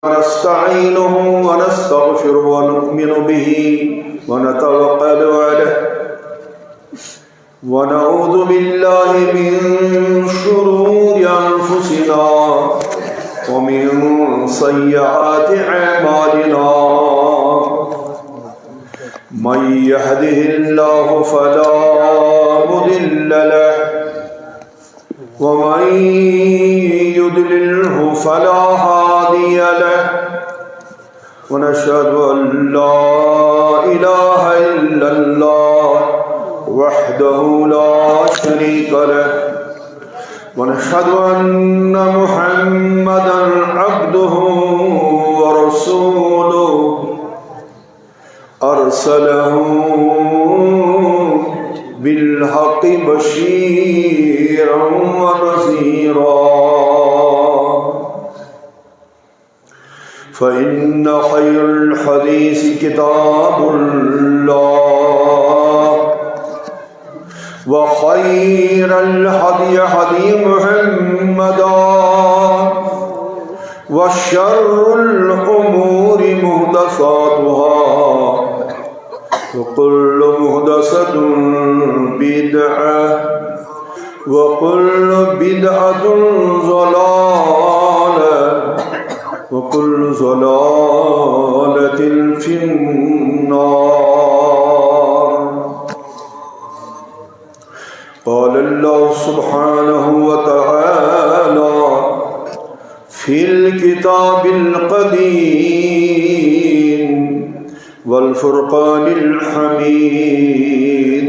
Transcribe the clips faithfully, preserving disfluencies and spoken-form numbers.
ونستعينه ونستغفره ونؤمن به ونتوكل عليه، ونعوذ بالله من شرور أنفسنا ومن سيئات أعمالنا. من يهده الله فلا مضل له، ومن يضلله فلا هادي له، ونشهد أن لا إله إلا الله وحده لا شريك له، ونشهد أن محمدا عبده ورسوله، أرسله بالحق بشيرا ونذيرا. فإن خير الحديث كتاب الله، وخير الهدي هدي محمد، وشر الأمور محدثاتها، وكل محدثة بدعة، وكل بدعة ضلالة، وكل ضلالة في النار. قال الله سبحانه وتعالى في الكتاب القديم والفرقان الحميد.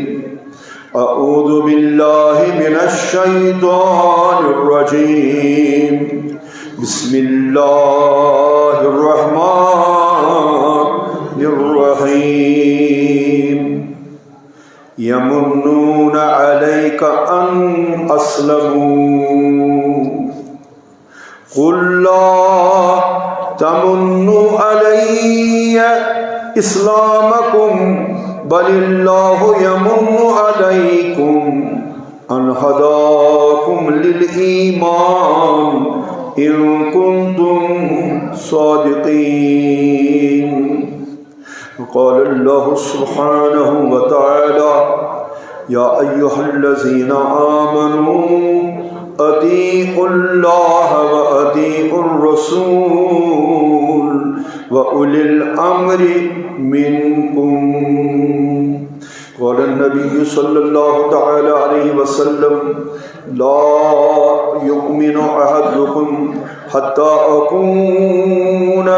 أعوذ بالله من الشيطان الرجيم. بسم الله الرحمن الرحيم. يمنون عليك أن أسلموا. قل لا تمنوا علي إسلامكم، بل الله يمن عليكم أن هداكم للإيمان إن كنتم صادقين. وقال الله سبحانه وتعالى: يا أيها الذين آمنوا أطيعوا الله وأطيعوا الرسول وأولي الأمر منكم. قال النبي صلى الله تعالى عليه وسلم: لا يؤمن أحدكم حتى أكون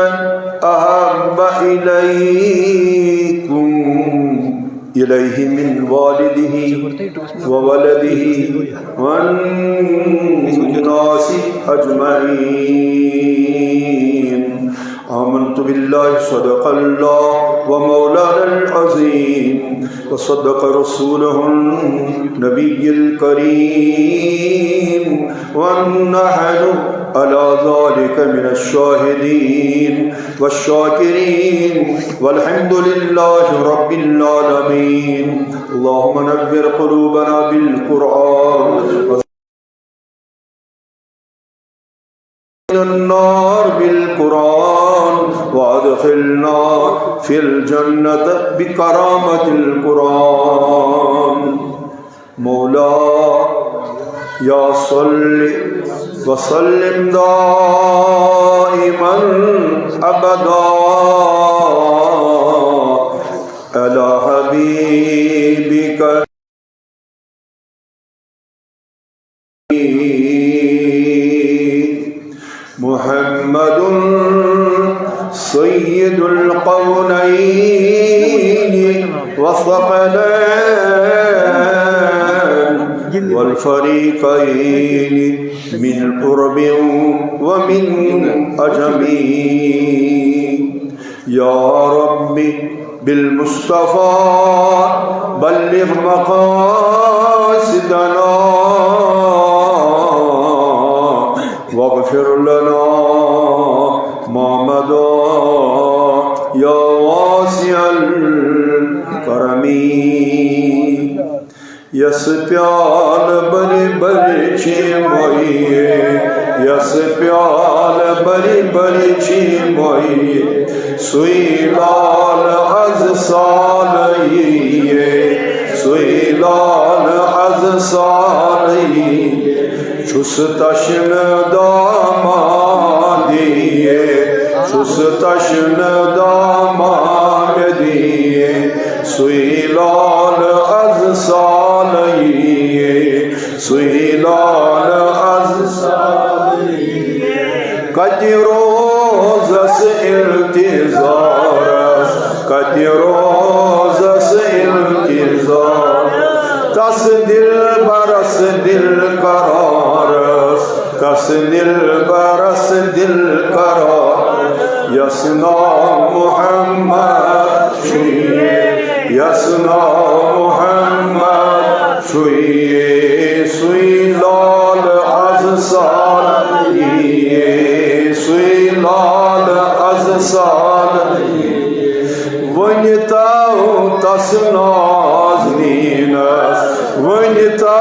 أحب إليكم إليه من والده وولده والناس أجمعين. آمنت بالله، صدق الله ومولانا العظيم، وصدق رسوله النبي الكريم، ونحن على ذلك من الشاهدين والشاكرين، والحمد لله رب العالمين. اللهم نور قلوبنا بالقرآن، النار بالقرآن، وأدخلنا في الجنة بكرامة القرآن. مولاي صل وسلم دائما أبدا على حبيبك محمد سيد القونين والثقلين والفريقين من قرب ومن عجم. يا رب بالمصطفى بلغ مقاصدنا واغفر لنا ما مضى يا واسع الكرم. یس پیالہٕ بٔرۍ بٔرۍ چیمو، یس پیالہٕ بٔرۍ بٔرۍ چھِ مۄیہِ، سُے لال از سال یِیہِ، سُے لال از سال یِیہِ۔ چھُس تشنہٕ دامادیے، چھُس تشنہٕ دامادیے، سُے لال از سال یِیہِ، سُے لال از سال یِیہِ۔ کتہِ روزس التظارس، کتہِ روزس التظار، تس دلبرس دل قرارس، تس دلبرس دل قرار، یس ناو محمد چھُ یہِ، یس ناو محمد چھُ یہِ، سُے لال از سال یِیہِ، سُے لال از سال یِیہِ۔ ؤنۍ تو تس نازنیٖنس، ؤنۍ تو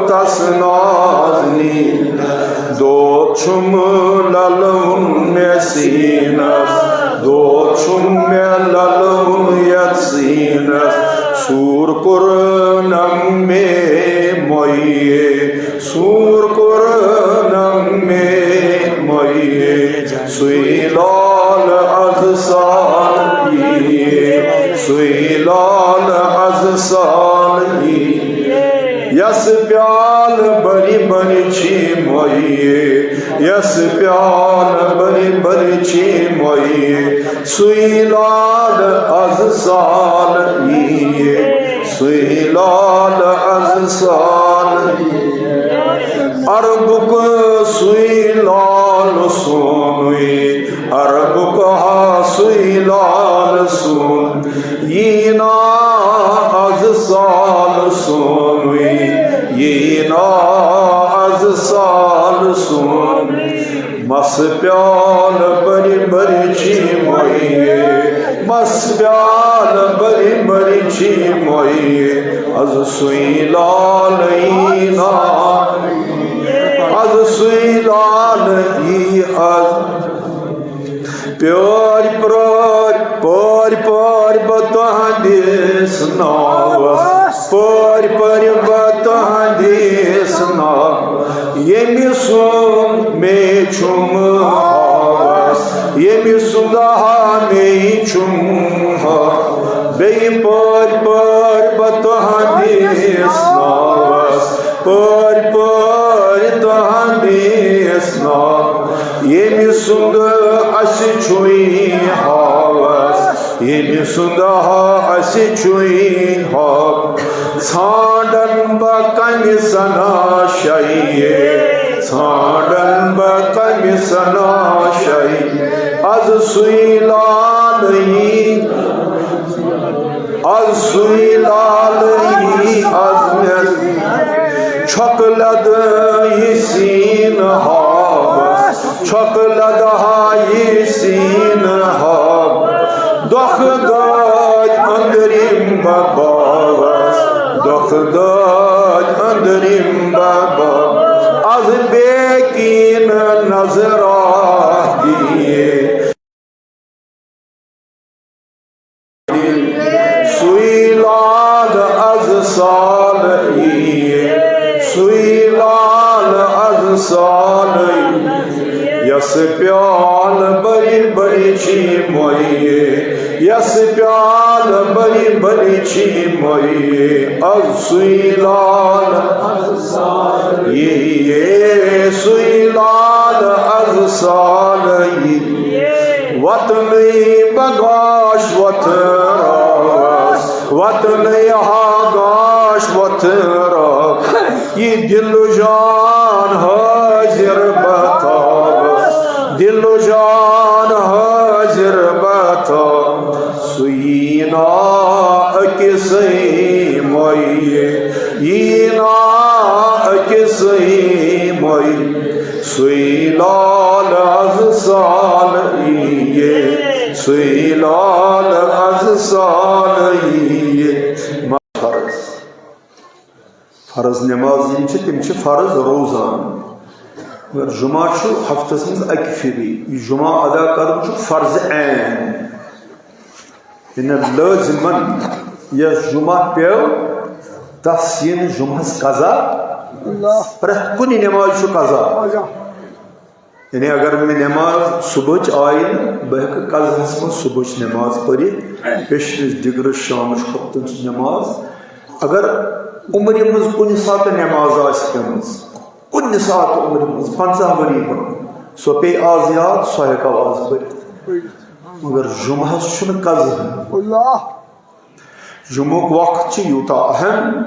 تس نازنیٖنس، دود چھُم للوُن مےٚ سیٖنس، دود چھُم مےٚ للوُن یتھ سیٖنس۔ سوٗر کوٚرنم مےٚ مۄیہِ، سوٗر کوٚرنم مےٚ مۄیہِ، سُے لال از سال یِیہِ، سُے لال از سال یِیہِ۔ یس پیالہٕ بٔرۍ بٔرۍ چھِ مۄیہِ، یس پیالہٕ بٔرۍ بٔرۍ چھِ مۄیہِ، سُے لال از سال یِیہِ، سُے لال از سال یِیہِ۔ عربُک سُے لال سونُے، عربُک ہا سُے لال سون، یی نا از سال سونُے، یی نا از سال سون۔ مس پیالہٕ بٔرۍ بٔرۍ چھِ مۄیہِ، مس پیالہٕ بٔرۍ بٔرۍ چھِ مۄیہِ، از سُے لال یی نا، از سُے لال یی از۔ پیٲرۍ پیٲرۍ، پیٲرۍ پیٲرۍ بہٕ تُہنٛدِس ناوس، پیٲرۍ پیٲرۍ بہٕ تُہنٛدِس ناوس، ییٚمہِ سُنٛد مے چھُم ہاوس، ییٚمہِ سُنٛد ہا مے چھُم ہاوس۔ بیٚیہِ پیٲرۍ پیٲرۍ بہٕ تُہنٛدِس ناوس، پیٲرۍ پیٲرۍ تُہنٛدِس ناوس، ییٚمہِ سُنٛد اَسہِ چھُے ہاوس، ییٚمہِ سُنٛد ہا اَسہِ چھُے ہاوس۔ ژھانٛڈن بہٕ کمہِ سنا شایہِ، ژھانٛڈن بہٕ کمہِ سنا شایہِ، از سُے لالٕے، از سُے لالٕے، از مےٚ چھۄکہٕ لدٕ یہِ سیٖنہٕ ہاوس، چھۄکہٕ لدٕ ہا یہِ سیٖنہٕ ہاوس۔ دۄکھٕ دٲدۍ أنٛدرِم بہٕ باوس، دۄکھٕ دٲدۍ أنٛدرِم بہٕ باوس۔ از بیکین نظرا دِیے۔ سُے لال از سال یِیہِ، سُے لال از سال یِیہِ۔ یس پیالہٕ بٔرۍ بٔرۍ چھِ مۄیہِ، یس پیالہٕ بٔرۍ بٔرۍ چھِ مۄیہِ، از سُے لال یِیہِ، سُے لال از سال یِیہِ۔ وطنٕے بگاش وۄتھراوس، وطنٕے ہا گاش وۄتھراوس۔ یہِ دِل جان حٲضِر بہٕ تھاوس، دِل جان حٲضِر بہٕ تھاوس۔ سُہ یی نا أکِسٕے مۄیہِ، یی نا أکِسٕے مۄیہِ۔ سُے لال از سال یِیہِ، سُے لال از سال یِیہِ۔ فرض، فرض نماز یِم چھِ، تِم چھِ فرض روزان۔ مگر جمعہ چھُ ہفتس منٛز اکہِ پھِرِ۔ یہِ جمعہ ادا کرُن چھُ فرض عین۔ یعنی لٲزمن یس جمعہ پیو، تس یِن جمعس قضا۔ اللہ۔ پرٛٮ۪تھ کُنہِ نمازِ چھُ قضا۔ قضا۔ یعنی اگر مےٚ نماز صبحٕچ آیہِ نہٕ، بہٕ ہٮ۪کہٕ قضاہس منٛز صبحٕچ نماز پٔرِتھ، پیشنِس دِگرس شامٕچ خۄفتن ہٕنٛز نماز۔ اگر عمرِ منٛز کُنہِ ساتہٕ نماز آسہِ پیمٕژ، کُنہِ ساتہٕ عمرِ منٛز، پنٛژاہ ؤری برونٛہہ، سۄ پیٚیہِ آز یاد، سۄ ہٮ۪کو آز پٔرِتھ۔ مگر جمعہس چھُنہٕ قضا۔ اللہ۔ جمعُک وقت چھُ یوٗتاہ اہم،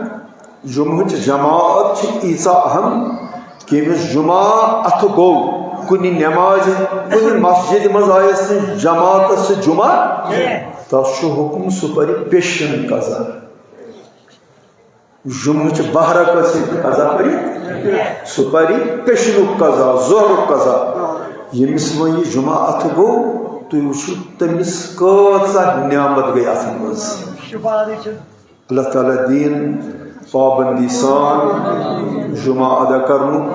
جمعٕچ جماعت چھِ ییٖژاہ اہم، کہِ ییٚمِس جمعہ اَتھٕ گوٚو، کُنہِ نمازِ، کُنہِ مسجدِ منٛز آیس نہٕ جماعتس سۭتۍ جمعہ، تس چھُ حُکم سُہ پرِ پیشن قضا۔ جمعٕچ بہرکس ہیٚکہِ قضا پٔرِتھ، سُہ پرِ پیشنُک قضا، ظہرُک قضا۔ ییٚمِس وۄنۍ یہِ جمعہ اَتھٕ گوٚو، تُہۍ وٕچھِو تٔمِس کۭژاہ نعمت گٔے اَتھ منٛز۔ اللہ تعالیٰ دِیِن پابندی سان جمعہ ادا کرنُک،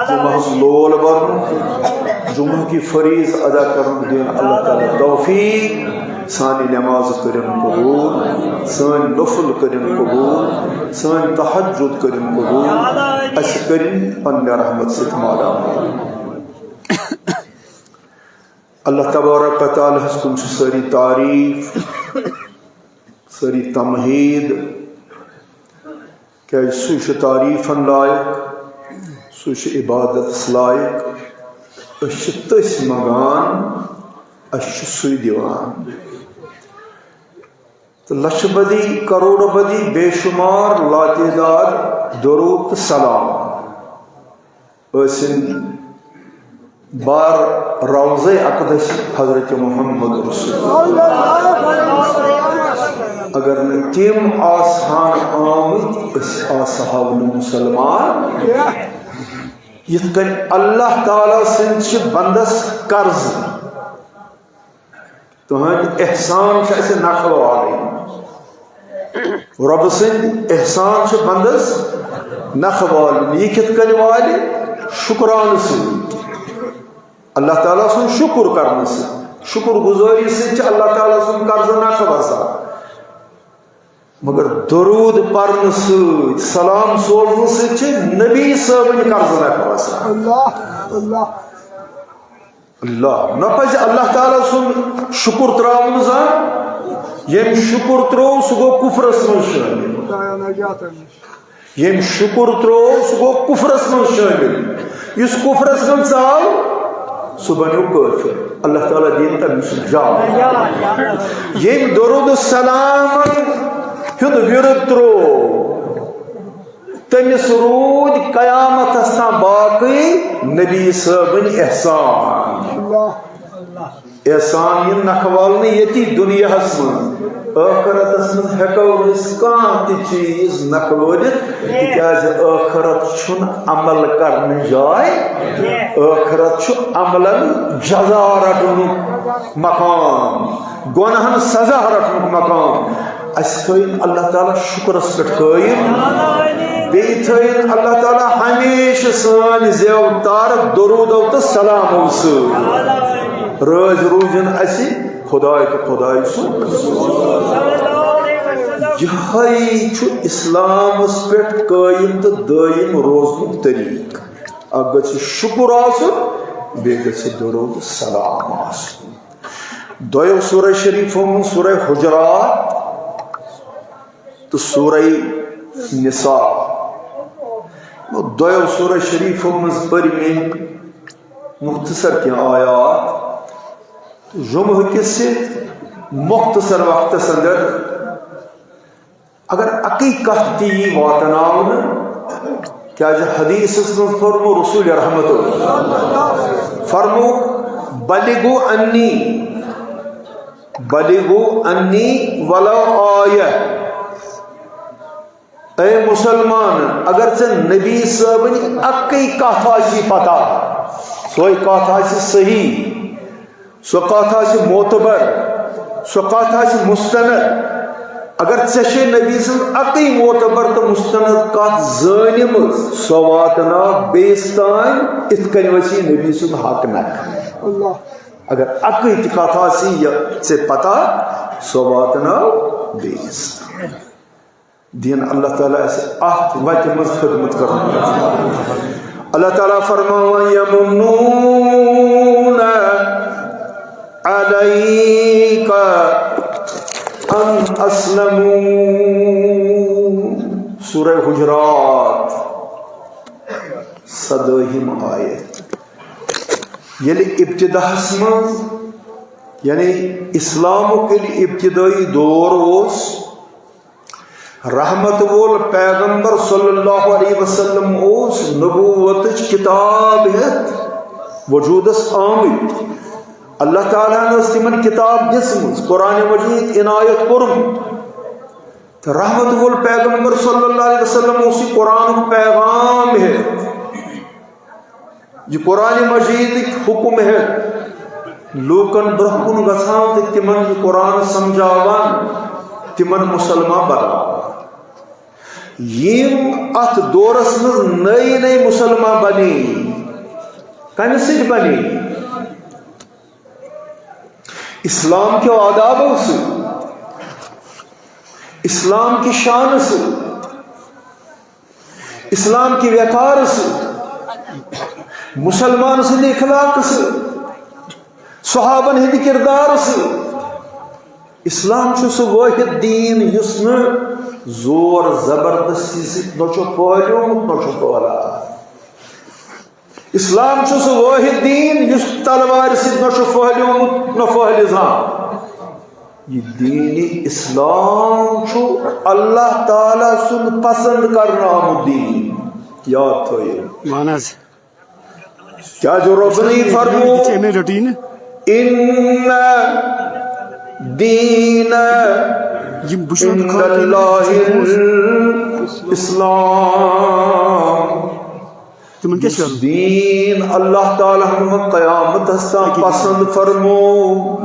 جمعہس لول برنُک، جمعہ کی فریض ادا کرنُک دِیِن اللہ تعالیٰ توفیق۔ سانہِ نماز کٔرِن قبول، سٲنۍ نفل کٔرِن قبول، سٲنۍ تہجد کٔرِن قبول، اسہِ کٔرِن پننہِ رحمت سۭتۍ مالا مال۔ اللہ تبارک و تعالیٰ ہس کُن چھِ سٲری تعریٖف، سٲری تمہیٖد، کیازِ سُے چھُ تعریٖفن لایق، سُے چھُ عبادتس لایق۔ أسۍ چھِ تٔسۍ منٛگان، اَسہِ چھُ سُے دِوان۔ تہٕ لچھ بدی، کروڑ بدی، بے شمار، لاتعداد درود تہٕ سلام ٲسِن بر روضہ اقدس حضرت محمد رسول اللہ۔ اگر نہٕ تِم آسہٕ ہن آمٕتۍ، أسۍ آسہٕ ہاو نہٕ مسلمان۔ یِتھ کٔنۍ اللہ تعالیٰ سٕنٛدۍ چھِ بندس قرض، تُہٕنٛدۍ احسان چھِ اَسہِ نکھٕ والٕنۍ۔ رۄبہٕ سٕنٛدۍ احسان چھِ بندس نکھٕ والٕنۍ۔ یہِ کِتھ کٔنۍ والہِ؟ شُکرانہٕ سۭتۍ، اللہ تعالیٰ سُنٛد شُکُر کرنہٕ سۭتۍ۔ شُکُر گُزٲری سۭتۍ چھِ اللہ تعالیٰ سُنٛد قرضہٕ نکھٕ وسان۔ مگر درود پرنہٕ سۭتۍ، سلام سوزنہٕ سۭتۍ چھِ نبی صٲبٕنۍ قرضہٕ نکھٕ وسان۔ اللہ، اللہ۔ اللہ، نہ پزِ اللہ تعالیٰ سُنٛد شُکُر ترٛاوُن زانٛہہ۔ ییٚمۍ شُکُر ترٛوو، سُہ گوٚو کُفرس منٛز شٲمِل۔ خدایا نجات أمِس۔ ییٚمۍ شُکُر ترٛوو، سُہ گوٚو کُفرس منٛز شٲمِل۔ یُس کُفرس منٛز ژاو، سُہ بنیو کٲفِر۔ اللہ تعالیٰ دِیِن تٔمِس نجات۔ ییٚمۍ درود السلامن ہُنٛد وِرد ترٛوو، تٔمِس روٗدۍ قیامتس تام باقٕے نبی صٲبٕنۍ احسان۔ اللہ۔ احسان یِن نکھٕ والنہٕ ییٚتی دُنیاہس منٛز، ٲخرتس منٛز ہٮ۪کو نہٕ أسۍ کانٛہہ تہِ چیٖز نکھٕ وٲلِتھ، تِکیازِ ٲخرت چھُنہٕ عمل کرنٕچ جاے، ٲخرت چھُ عملن جزا رٹنُک مقام، گۄناہن سزا رٹنُک مقام۔ اسہِ تھٲیِن اللہ تعالیٰ شُکرس پٮ۪ٹھ قٲیِم، بیٚیہِ تھٲیِن اللہ تعالیٰ ہمیشہٕ سٲنۍ زیو تار درودو تہٕ سلامو سۭتۍ۔ رٲضۍ روٗزِن اسہِ خداے تہٕ خداے سُنٛد۔ یِہوٚے چھُ اسلامس پٮ۪ٹھ قٲیِم تہٕ دٲیِم روزنُک طریٖقہٕ۔ اکھ گژھِ شُکُر آسُن، بیٚیہِ گژھِ درود سلام آسُن۔ دۄیو سورہ شریفو منٛز سورہ حجرات تہٕ سورہ نساء۔ دۄیو سورہ شریفو منٛز پٔرۍ مےٚ مختصر کینٛہہ آیات۔ جمعہ کِس سۭتۍ مختصر وقتس اندر اگر اَکٕے کَتھ تہِ یی واتناونہٕ، کیازِ حدیثس منٛز فرمو رسول رحمت، فرمو، "بلغوا عنی، بلغوا عنی ولو آیہ۔" اے مسلمان، اگر ژےٚ نبی صٲبٕنۍ اَکٕے کَتھ آسی پتہ، سۄے کَتھ آسی صحیح، سۄ کتھ آسہِ معتبر، سۄ کتھ آسہِ مستند، اگر ژےٚ چھے نبی سٕنٛز اَکٕے معتبر تہٕ مستند کتھ زٲنِمٕژ، سۄ واتناو بیٚیِس تام، اِتھ کٔنۍ وَسی نبی سُنٛد حق نکھٕ۔ اللہ۔ اگر اَکٕے تہِ کتھ آسی یہِ ژےٚ پتہ، سۄ واتناو بیٚیِس تام۔ دِیِن اللہ تعالیٰ اَسہِ اَتھ وَتہِ منٛز خدمت کَرُن۔ اللہ تعالیٰ فرماوان، یمنون علیک ان اسلموا۔ سورہ حجرات، سدٲہِم آیت۔ ییٚلہِ ابتداہس منٛز، یعنی اسلامُک ییٚلہِ ابتدٲیی دور اوس، رحمت وول پیغمبر صلی اللہ علیہ وسلم اوس نبوتٕچ کتاب ہٮ۪تھ وجودس آمٕتۍ۔ اللہ تعالیٰ ہن ٲس تِمن کتاب دِژمٕژ، قرآن مجید عنایت کوٚرمُت۔ تہٕ رحمت وول پیغمبر صلی اللہ علیہ وسلم اوس یہِ قرآنُک پیغام ہٮ۪تھ، یہِ قرآن مجیدٕکۍ حکم ہٮ۪تھ لوٗکن برٛونٛہہ کُن گژھان تہٕ تِمن یہِ قرآن سمجھاوان، تِمن مسلمان بناوان۔ یِم اتھ دورس منٛز نٔے نٔے مسلمان بنے، کمہِ سۭتۍ بنے؟ اسلام کیو آدابو سۭتۍ، اسلام کہِ شانہٕ سۭتۍ، اسلام کہِ وقارٕ سۭتۍ، مسلمان سٕنٛدِ اخلاقہٕ سۭتۍ، صحابن ہٕنٛدِ کردارٕ سۭتۍ۔ اسلام چھُ سُہ وٲحد دیٖن یُس نہٕ زور زبردستی سۭتۍ نہ چھُ پھٲلیومُت نہ چھُ پھٲلان۔ اسلام چھُ سُہ وٲحد دیٖن یُس تلوارِ سۭتۍ نہ چھُ پھٲلیومُت نہ پھٲلہِ زانٛہہ۔ یہِ دیٖنِ اسلام چھُ اللہ تعالیٰ سُنٛد پسند کرنہٕ آمُت دیٖن۔ یاد تھٲیِو۔ وَن حظ۔ کیٛازِ رۄبنٕے فرموو، یہِ چھِ اَمے رٔٹٕے نہٕ۔ ان دین یِم بہٕ چھُس عند اللہ الاسلام۔ تِمن کیٛاہ چھُ یُس کرُن؟ دیٖن اللہ تعالیٰ ہن قیامتس تام أکِس پسند فرموو،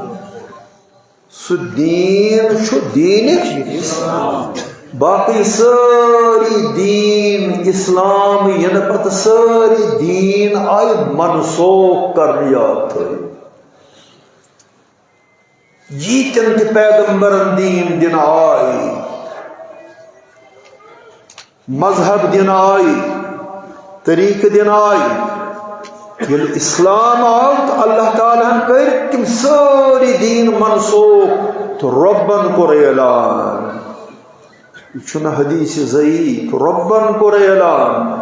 سُہ دیٖن چھُ دیٖنِ اسلام۔ باقٕے سٲری دیٖن اسلام یِنہٕ پتہٕ سٲری دیٖن آیہِ منسوخ کرنہٕ، یاد تھٲیِو۔ ییٖتٮ۪ن تہِ پیغمبرن دیٖن دِنہٕ آے، مذہب دِنہٕ آے، طریٖقہٕ دِنہٕ آے۔ ییٚلہِ اسلام آو تہٕ اللہ تعالیٰ ہن کٔرۍ تِم سٲری دیٖن منسوخ تہٕ رۄبن کوٚر اعلان۔ یہِ چھُنہٕ حدیث ضعیف، رۄبن کوٚر اعلان۔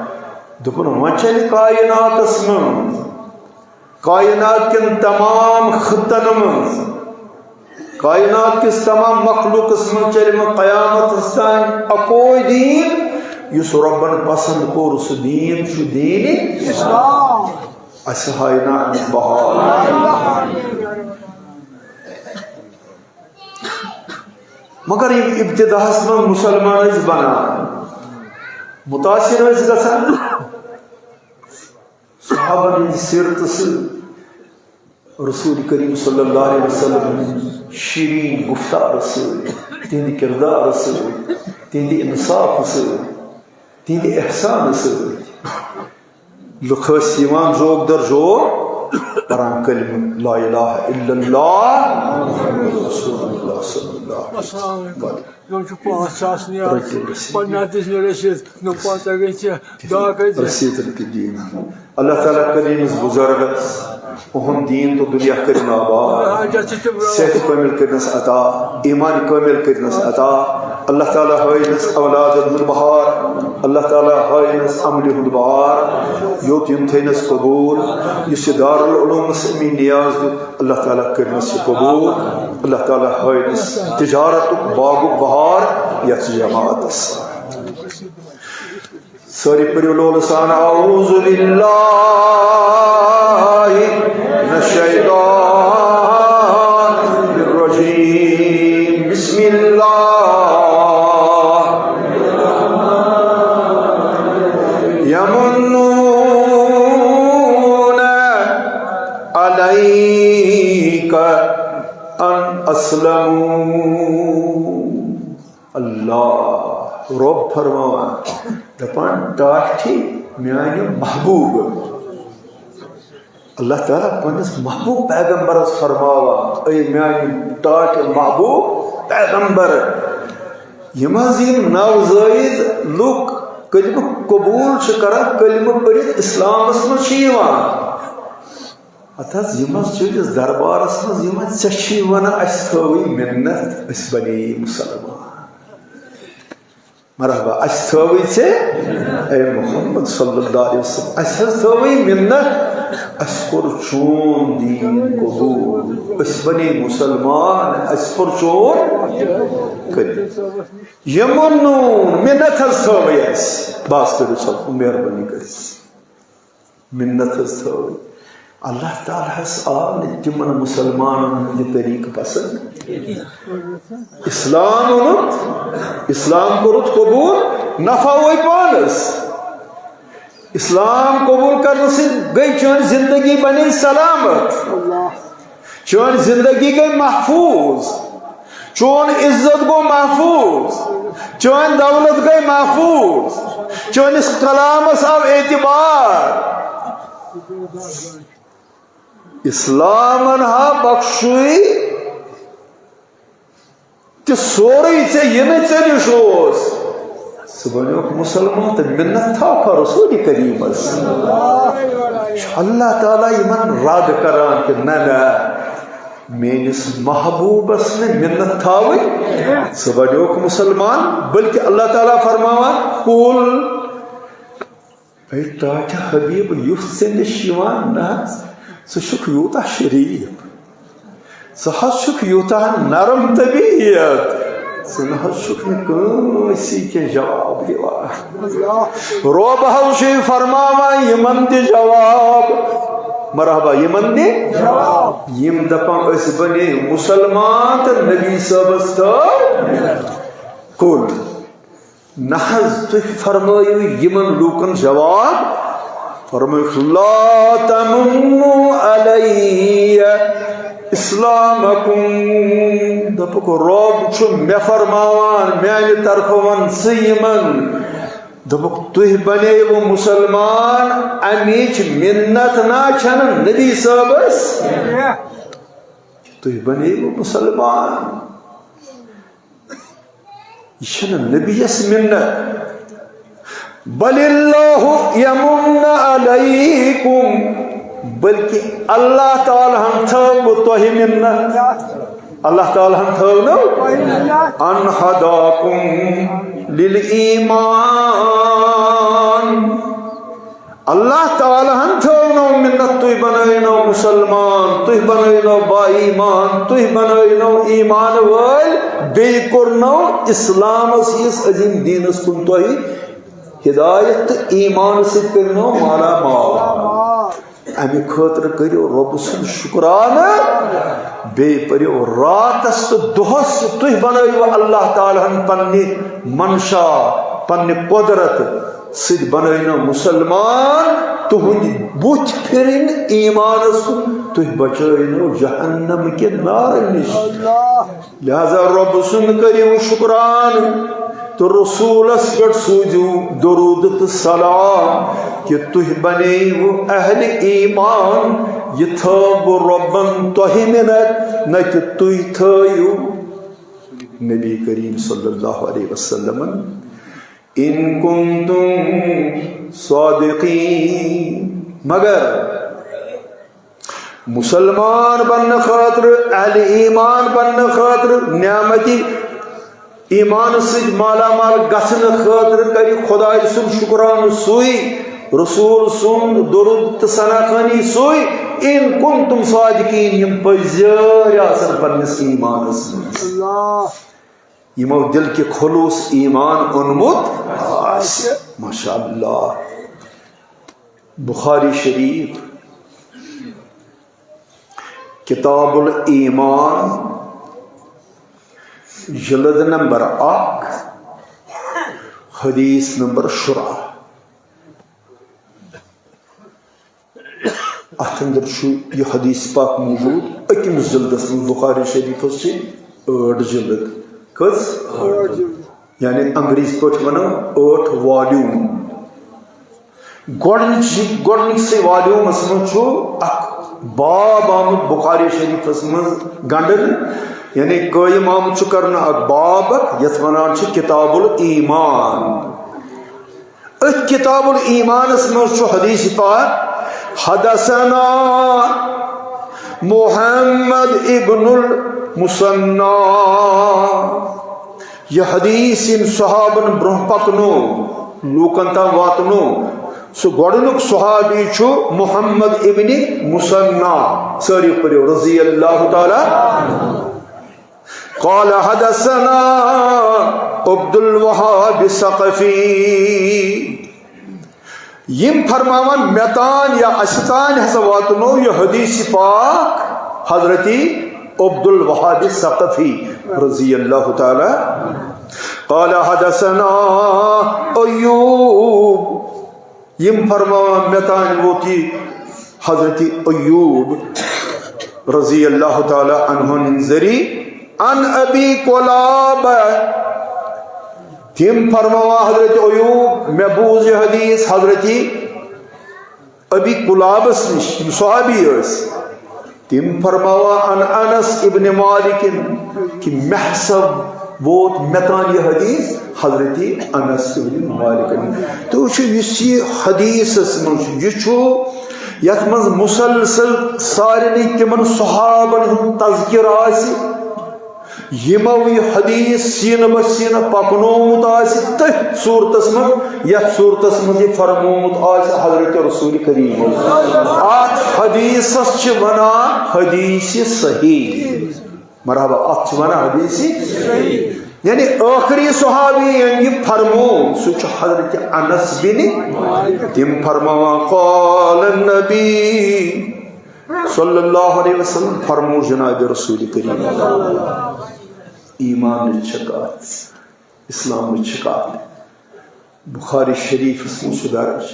دوٚپُن، وۄنۍ چلہِ کائناتس منٛز، کائنات کٮ۪ن تمام خطن منٛز، کائنات کِس تمام مخلوقس منٛز چلہِ وۄنۍ قیامتس تام اکوے دیٖن، یُس رۄبن پسند کوٚر، سُہ دیٖن چھُ دیٖنِ اسلام۔ اسہِ ہاے نا امیُک بہار۔ مگر یِم ابتداہس منٛز مسلمان ٲسۍ بنان، متاثر ٲسۍ گژھان۔ صحابن ہٕنٛدِ سیرتہٕ سۭتۍ، رسول کریم صلی اللہ علیہ وسلم ہٕنٛدِ شیرین گفتار سۭتۍ، تِہنٛدِ کردار سۭتۍ، تِہنٛدِ انصاف سۭتۍ، تِہنٛدِ احسان سۭتۍ۔ لُکھ ٲسۍ یِوان زوگ در زوگ، پران کلمہٕ لا الہ الا اللہ محمد رسول اللہ صلی اللہ علیہ وسلم۔ السلام علیکم۔ یِم چھِ پانٛژھ ساس نیران۔ رٔٹِو رٔسیٖد۔ پننہِ اَتھٕ چھِ مےٚ رٔسیٖد، نہٕ پانٛژھ ہَتھ گٔے ژےٚ، دَہ گٔے ژےٚ۔ رٔسیٖد رٔٹِو دِیِو۔ اللہ تعالیٰ کٔرِنۍ أمِس بُزرگس اُہُنٛد دیٖن تہٕ دُنیا کٔرِنۍ آباد۔ حاجت چھِ تِم صحت کٲمِل کٔرِنَس عطا، ایٖمان کٲمِل کٔرِنَس عطا۔ اللہ تعالیٰ ہٲینَس اولادَن ہُنٛد بہار، اللہ تعالیٰ ہٲینَس عملہِ ہُنٛد بہار، یوٚت یِم تھٲینَس قبوٗل۔ یُس یہِ دارالعلومَس أمۍ نیاز دیُت، اللہ تعالیٰ کٔرِنَس یہِ قبوٗل۔ اللہ تعالیٰ ہٲینَس تجارتُک باغُک بہار یَتھ جماعتَس۔ سٲری پٔرِو لولہٕ سان، اعوذ باللہ من الشیطان الرجیم۔ بسم اللہ۔ یمنون علیک ان اسلموا۔ اللہ رب فرماوان، دپان، ٹاٹھے میانہِ محبوب۔ اللہ تعالیٰ پننِس محبوب پیغمبرس فرماوان، اے میانہِ ٹاٹھہِ محبوب پیغمبر، یِم حظ یِم نوزٲیِد لُکھ کلمہٕ قبول چھِ کران، کلمہٕ پٔرِتھ اسلامس منٛز چھِ یِوان، ہتہٕ حظ یِم حظ چٲنِس دربارس منٛز یِوان، ژےٚ چھِ وَنان، اسہِ تھٲوٕے مِنت، أسۍ بنے مسلمان۔ مرحبا، اسہِ تھٲوٕے ژےٚ، اے محمد صلی اللہ علیہ وسلم، اسہِ حظ تھٲوٕے مِنت، اسہِ کوٚر چون دیٖن قبول، أسۍ بنے مسلمان، اسہِ کوٚر چون قبول۔ یِمن نوٗن مِنت حظ تھٲوٕے اسہِ، بس کٔرِو سا مہربٲنی کٔرِتھ۔ مِنت حظ تھٲو۔ اللہ تعالیٰ ہس آو نہٕ تِمن مسلمانن ہُنٛد یہِ طریٖقہٕ پسنٛد۔ اسلام اوٚنُتھ، اسلام کوٚرُتھ قبول، نفع وٲے پانس۔ اسلام قبول کرنہٕ سۭتۍ گٔے چٲنۍ زندگی بنے سلامت۔ چٲنۍ زندگی گٔے محفوظ، چون عزت گوٚو محفوظ، چٲنۍ دولت گٔے محفوظ، چٲنِس کلامس آو اعتبار۔ اسلامن ہا بخشُے تہِ سورُے ژےٚ، یہِ نہٕ ژےٚ نِش اوس۔ ژٕ بنیوکھ مسلمان تہٕ مِنت تھاوکھا رسول کریٖمس؟ چھُ اللہ تعالیٰ یِمن رد کران کہِ نہ، نہ، میٲنِس محبوبس نہٕ مِنت تھاوٕنۍ، ژٕ بنیوکھ مسلمان، بلکہِ اللہ تعالیٰ فرماوان، قل، اے ٹاٹھہِ حبیب، یُتھ ژےٚ نِش یِوان، نہ حظ، ژٕ چھُکھ یوٗتاہ شریٖف، ژٕ حظ چھُکھ یوٗتاہ نرم طبیعت، ژٕ نہ حظ چھُکھ نہٕ کٲنٛسی کینٛہہ جواب دِوان۔ رۄب حظ چھُے فرماوان یِمن تہِ جواب۔ مرحبا، یِمن تہِ جواب۔ یِم دپان، أسۍ بنے مسلمان تہٕ نبی صٲبس تھٲو کُل۔ نہ حظ، تُہۍ فرمٲیِو یِمن لوٗکن جواب، فرمٲیِکھ، لا تمنوا علی اسلامکم۔ دوٚپُکھ، رۄب چھُ مےٚ فرماوان، میانہِ طرفہٕ وَن ژٕ یِمن۔ دوٚپُکھ، تُہۍ بنیوٕ مسلمان، اَمِچ مِنت نا چھَنہٕ نبی صٲبس، تُہۍ بنیوٕ مسلمان۔ یہِ چھَنہٕ نبیَس مِنت۔ بل اللہ یمن علیکم، بلکہ اللہ تعالیٰ ہن تھٲو تۄہہِ مِنت۔ اللہ تعالیٰ ہن تھٲو نہٕ۔ ان ہداکم للایمان۔ اللہ تعالیٰ ہن تھٲونو مِنت، تُہۍ بنٲونو مسلمان، تُہۍ بنٲونو با ایمان، تُہۍ بنٲونو ایمان وٲلۍ، بیٚیہِ کوٚرنو اسلامس یِس عظیٖم دیٖنس کُن تۄہہِ ہدایت تہٕ ایمان سۭتۍ کٔرنو مالا مال۔ امہِ خٲطرٕ کٔرِو رۄب سُنٛد شُکرانہٕ، بیٚیہِ پٔرِو راتس تہٕ دۄہس تہِ۔ تُہۍ بنٲیِو اللہ تعالیٰ ہن پننہِ منشا، پننہِ قۄدرت سۭتۍ بنٲینو مسلمان، تُہنٛدۍ بُتھۍ پھِرٕنۍ ایمانس کُن، تُہۍ بچٲینو جہنم کہِ نارٕ نِش۔ لہذا رۄب سُنٛد کٔرِو شُکران تہٕ رسولس پٮ۪ٹھ سوٗزِو درود تہٕ سلام کہِ تُہۍ بنیوٕ اہل ایمان۔ یہِ تھٲو رۄبن تۄہہِ مِنت، نہ کہِ تُہۍ تھٲیِو نبی کریم صلی اللہ علیہ وسلمن۔ ان کنتم صادقین، مگر مسلمان بننہٕ خٲطرٕ، اہل ایمان بننہٕ خٲطرٕ، نعمتی ایمان سۭتۍ مالا مال گژھنہٕ خٲطرٕ کرِ خدایہِ سُنٛد شُکرانہٕ سُے، رسول سُنٛد درود تہٕ ثنا خوانی سُے، ان کنتم صادقین، یِم پٔزۍ آسن پننِس ایمانس منٛز۔ اللہ۔ یِمو دِل کہِ خلوص ایمان اوٚنمُت آسہِ۔ ماشاء اللہ۔ بخاری شریف، کتاب الایمان، جلد نمبر اکھ، حدیث نمبر شُراہ۔ اتھ اندر چھُ یہِ حدیث پاک موجود۔ أکِمِس جلدس منٛز، بخاری شریفس چھِ ٲٹھ جلد۔ کٔژ؟ یعنی انگریزی پٲٹھۍ ونو ٲٹھ والیوم۔ گۄڈٕنِچ گۄڈٕنِکسٕے والیومس منٛز چھُ اکھ باب آمُت بخاری شریفس منٛز گنڈنہٕ، یعنی قٲیِم آمُت چھُ کرنہٕ اکھ باب اکھ، یتھ ونان چھِ کتاب الایمان۔ أتھۍ کتاب الایمانس منٛز چھُ حدیث پاک، حدثنا محمد ابن المثنى۔ یہِ حدیث ییٚمۍ صحابن برونٛہہ پکنو، لوٗکن تام واتنو، سُہ گۄڈٕنیُک صحابی چھُ محمد ابن مثنى۔ سٲری پٔرِو، رضی اللہ تعالیٰ۔ قال حدثنا عبد الوهاب الثقفي۔ یِم فرماوان مےٚ تان یا اسہِ تان ہسا واتنو یہِ حدیث پاک حضرت عبد الوهاب الثقفي رضی اللہ تعالیٰ۔ قال حدثنا ایوب۔ یِم فرماوان مےٚ تام ووت یہِ حضرت ایوب رضی اللہ تعالیٰ عنہ ہٕنٛدِ ذٔریعہٕ عن ابی قلابہ۔ تِم فرماوان حضرت ایوب، مےٚ بوٗز یہِ حدیث حضرت ابی قلابس نِش، یِم صحابی ٲسۍ۔ تِم فرماوان عن انس ابن مالک کہِ مےٚ ہسا ووت مےٚ تام یہِ حدیث حضرت انس ابن مالک نِش۔ تُہۍ وٕچھِو، یُس یہِ حدیثس منٛز چھُ، یہِ چھُ یتھ منٛز مسلسل سارنٕے تِمن صحابن ہُنٛد تذکرٕ آسہِ، یِمو یہِ حدیث سینہٕ بہ سینہٕ پکنومُت آسہِ تٔتھۍ صورتس منٛز، یتھ صورتس منٛز یہِ فرمومُت آسہِ حضرت رسول کریم۔ اتھ حدیثس چھِ ونان حدیث صحیح۔ مرحبا، اتھ چھِ ونان حدیث صحیح۔ یعنی ٲخری صحابی ییٚمۍ یہِ فرموو، سُہ چھُ حضرت انس بن۔ تِم فرماوان، قال النبی صلی اللہ علیہ وسلم، فرموو جناب رسول کریم۔ ایمانٕچ چھِ کتھ، اسلامٕچ چھِ کتھ۔ بخاری شریفس منٛز چھُ درج،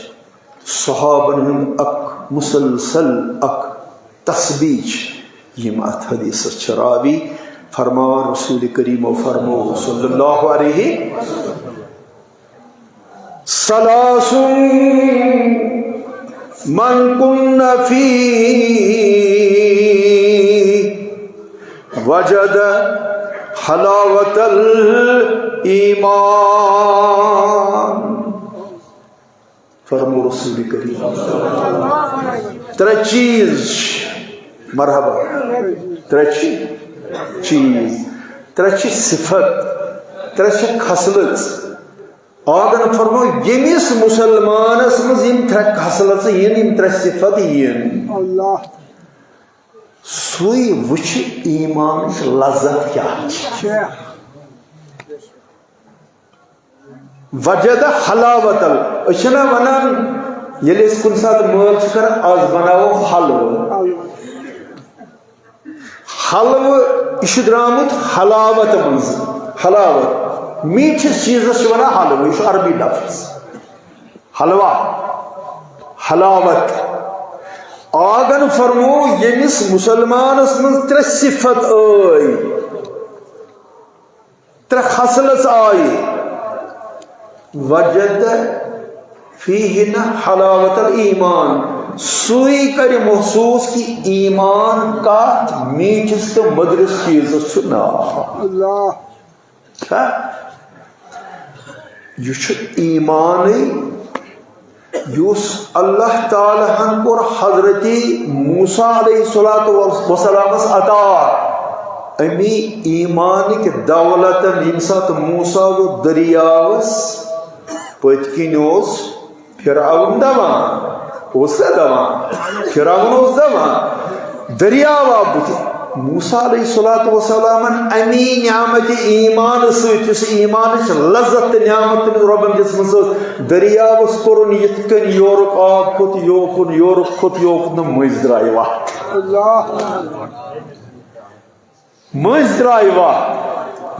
صحابن ہُنٛد اکھ مسلسل اکھ تسبیح چھِ، یِم اتھ حدیثس چھِ راوی۔ فرماوان رسول کریمو فرموو صلی اللہ علیہ، ثلاث من كن فيه وجد حلاوة الإيمان۔ فرمو رسول کریم۔ ترٛےٚ چیٖز چھِ، مرحبا، ترٛےٚ چھِ چیٖز، ترٛےٚ چھِ صفت، ترٛےٚ چھِ خصلژ۔ آگن فرمو، ییٚمِس مسلمانس منٛز یِم ترٛےٚ خصلژٕ یِن، یِم ترٛےٚ صفت یِن، اللہ۔ سُے وٕچھِ ایمانٕچ لذت کیٛاہ چھِ۔ وجد حلاوت ال-، أسۍ چھِنہ ونان، ییٚلہِ أسۍ کُنہِ ساتہٕ مٲلۍ چھِ کران، از بناوو حلوٕ۔ حلوٕ، یہِ چھُ درٛامُت حلاوت منٛز، حلاوت۔ میٖٹھِس چیٖزس چھِ ونان حلوٕ، یہِ چھُ عربی لفظ۔ حلوہ، حلاوت۔ آگن فرمو، ییٚمِس مسلمانس منٛز ترٛےٚ صفت ٲے، ترٛےٚ خصلژ آیہِ، وجد فیہن حلاوت الایمان، سُے کرِ محسوس کہِ ایمان کتھ میٖٹھِس تہٕ مٔدرِس چیٖزس چھُ ناو۔ اللہ۔ چھا؟ یہِ چھُ ایمانٕے یُس اللہ تعالیٰ ہن کوٚر حضرت موسیٰ علیہ الصلوۃ والسلامس عطا۔ امی ایمانٕکۍ دولتن ییٚمہِ ساتہٕ موسیٰ ووت دٔریاوس پٔتۍ کِنۍ اوس فرعون دوان، اوس سا دوان؟ فرعون اوس دوان۔ دٔریاو آو بُتھِ۔ موسیٰ علیہ الصلوۃ والسلامن امی نعمت ایمان سۭتۍ، یُس ایمانٕچ لذت تہٕ نعمت تٔمِس رۄبن دِژمٕژ ٲس، دٔریاوس کوٚرُن یِتھ کٔنۍ یورُک آب کھوٚت یوکُن، یورُک کھوٚت یوکُن، تہٕ مٔنٛزۍ درٛایہِ وَتھ۔ اللہ۔ مٔنٛزۍ درٛایہِ وَتھ۔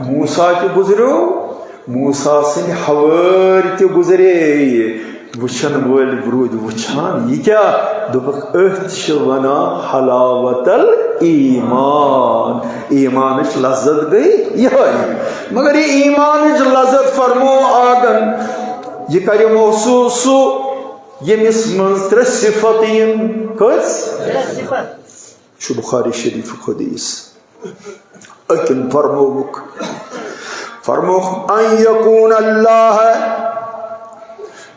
موسیٰ تہِ گُزریو، موسیٰ سٕنٛدۍ ہوٲرۍ تہِ گُزرے۔ وٕچھن وٲلۍ روٗدۍ وٕچھان، یہِ کیٛاہ؟ دوٚپُکھ، أتھۍ چھِ وَنان حلاوت الایمان۔ ایمانٕچ لذت گٔے یِہوٚے۔ مگر یہِ ایمانٕچ لذت فرمو آگن، یہِ کرِ محسوٗس سُہ، ییٚمِس منٛز ترٛےٚ صفت یِن۔ کٔژ؟ چھُ بخاری شریفُک حدیث۔ أکِن فرمووُکھ، فرمووُکھ، "ان یکون اللہ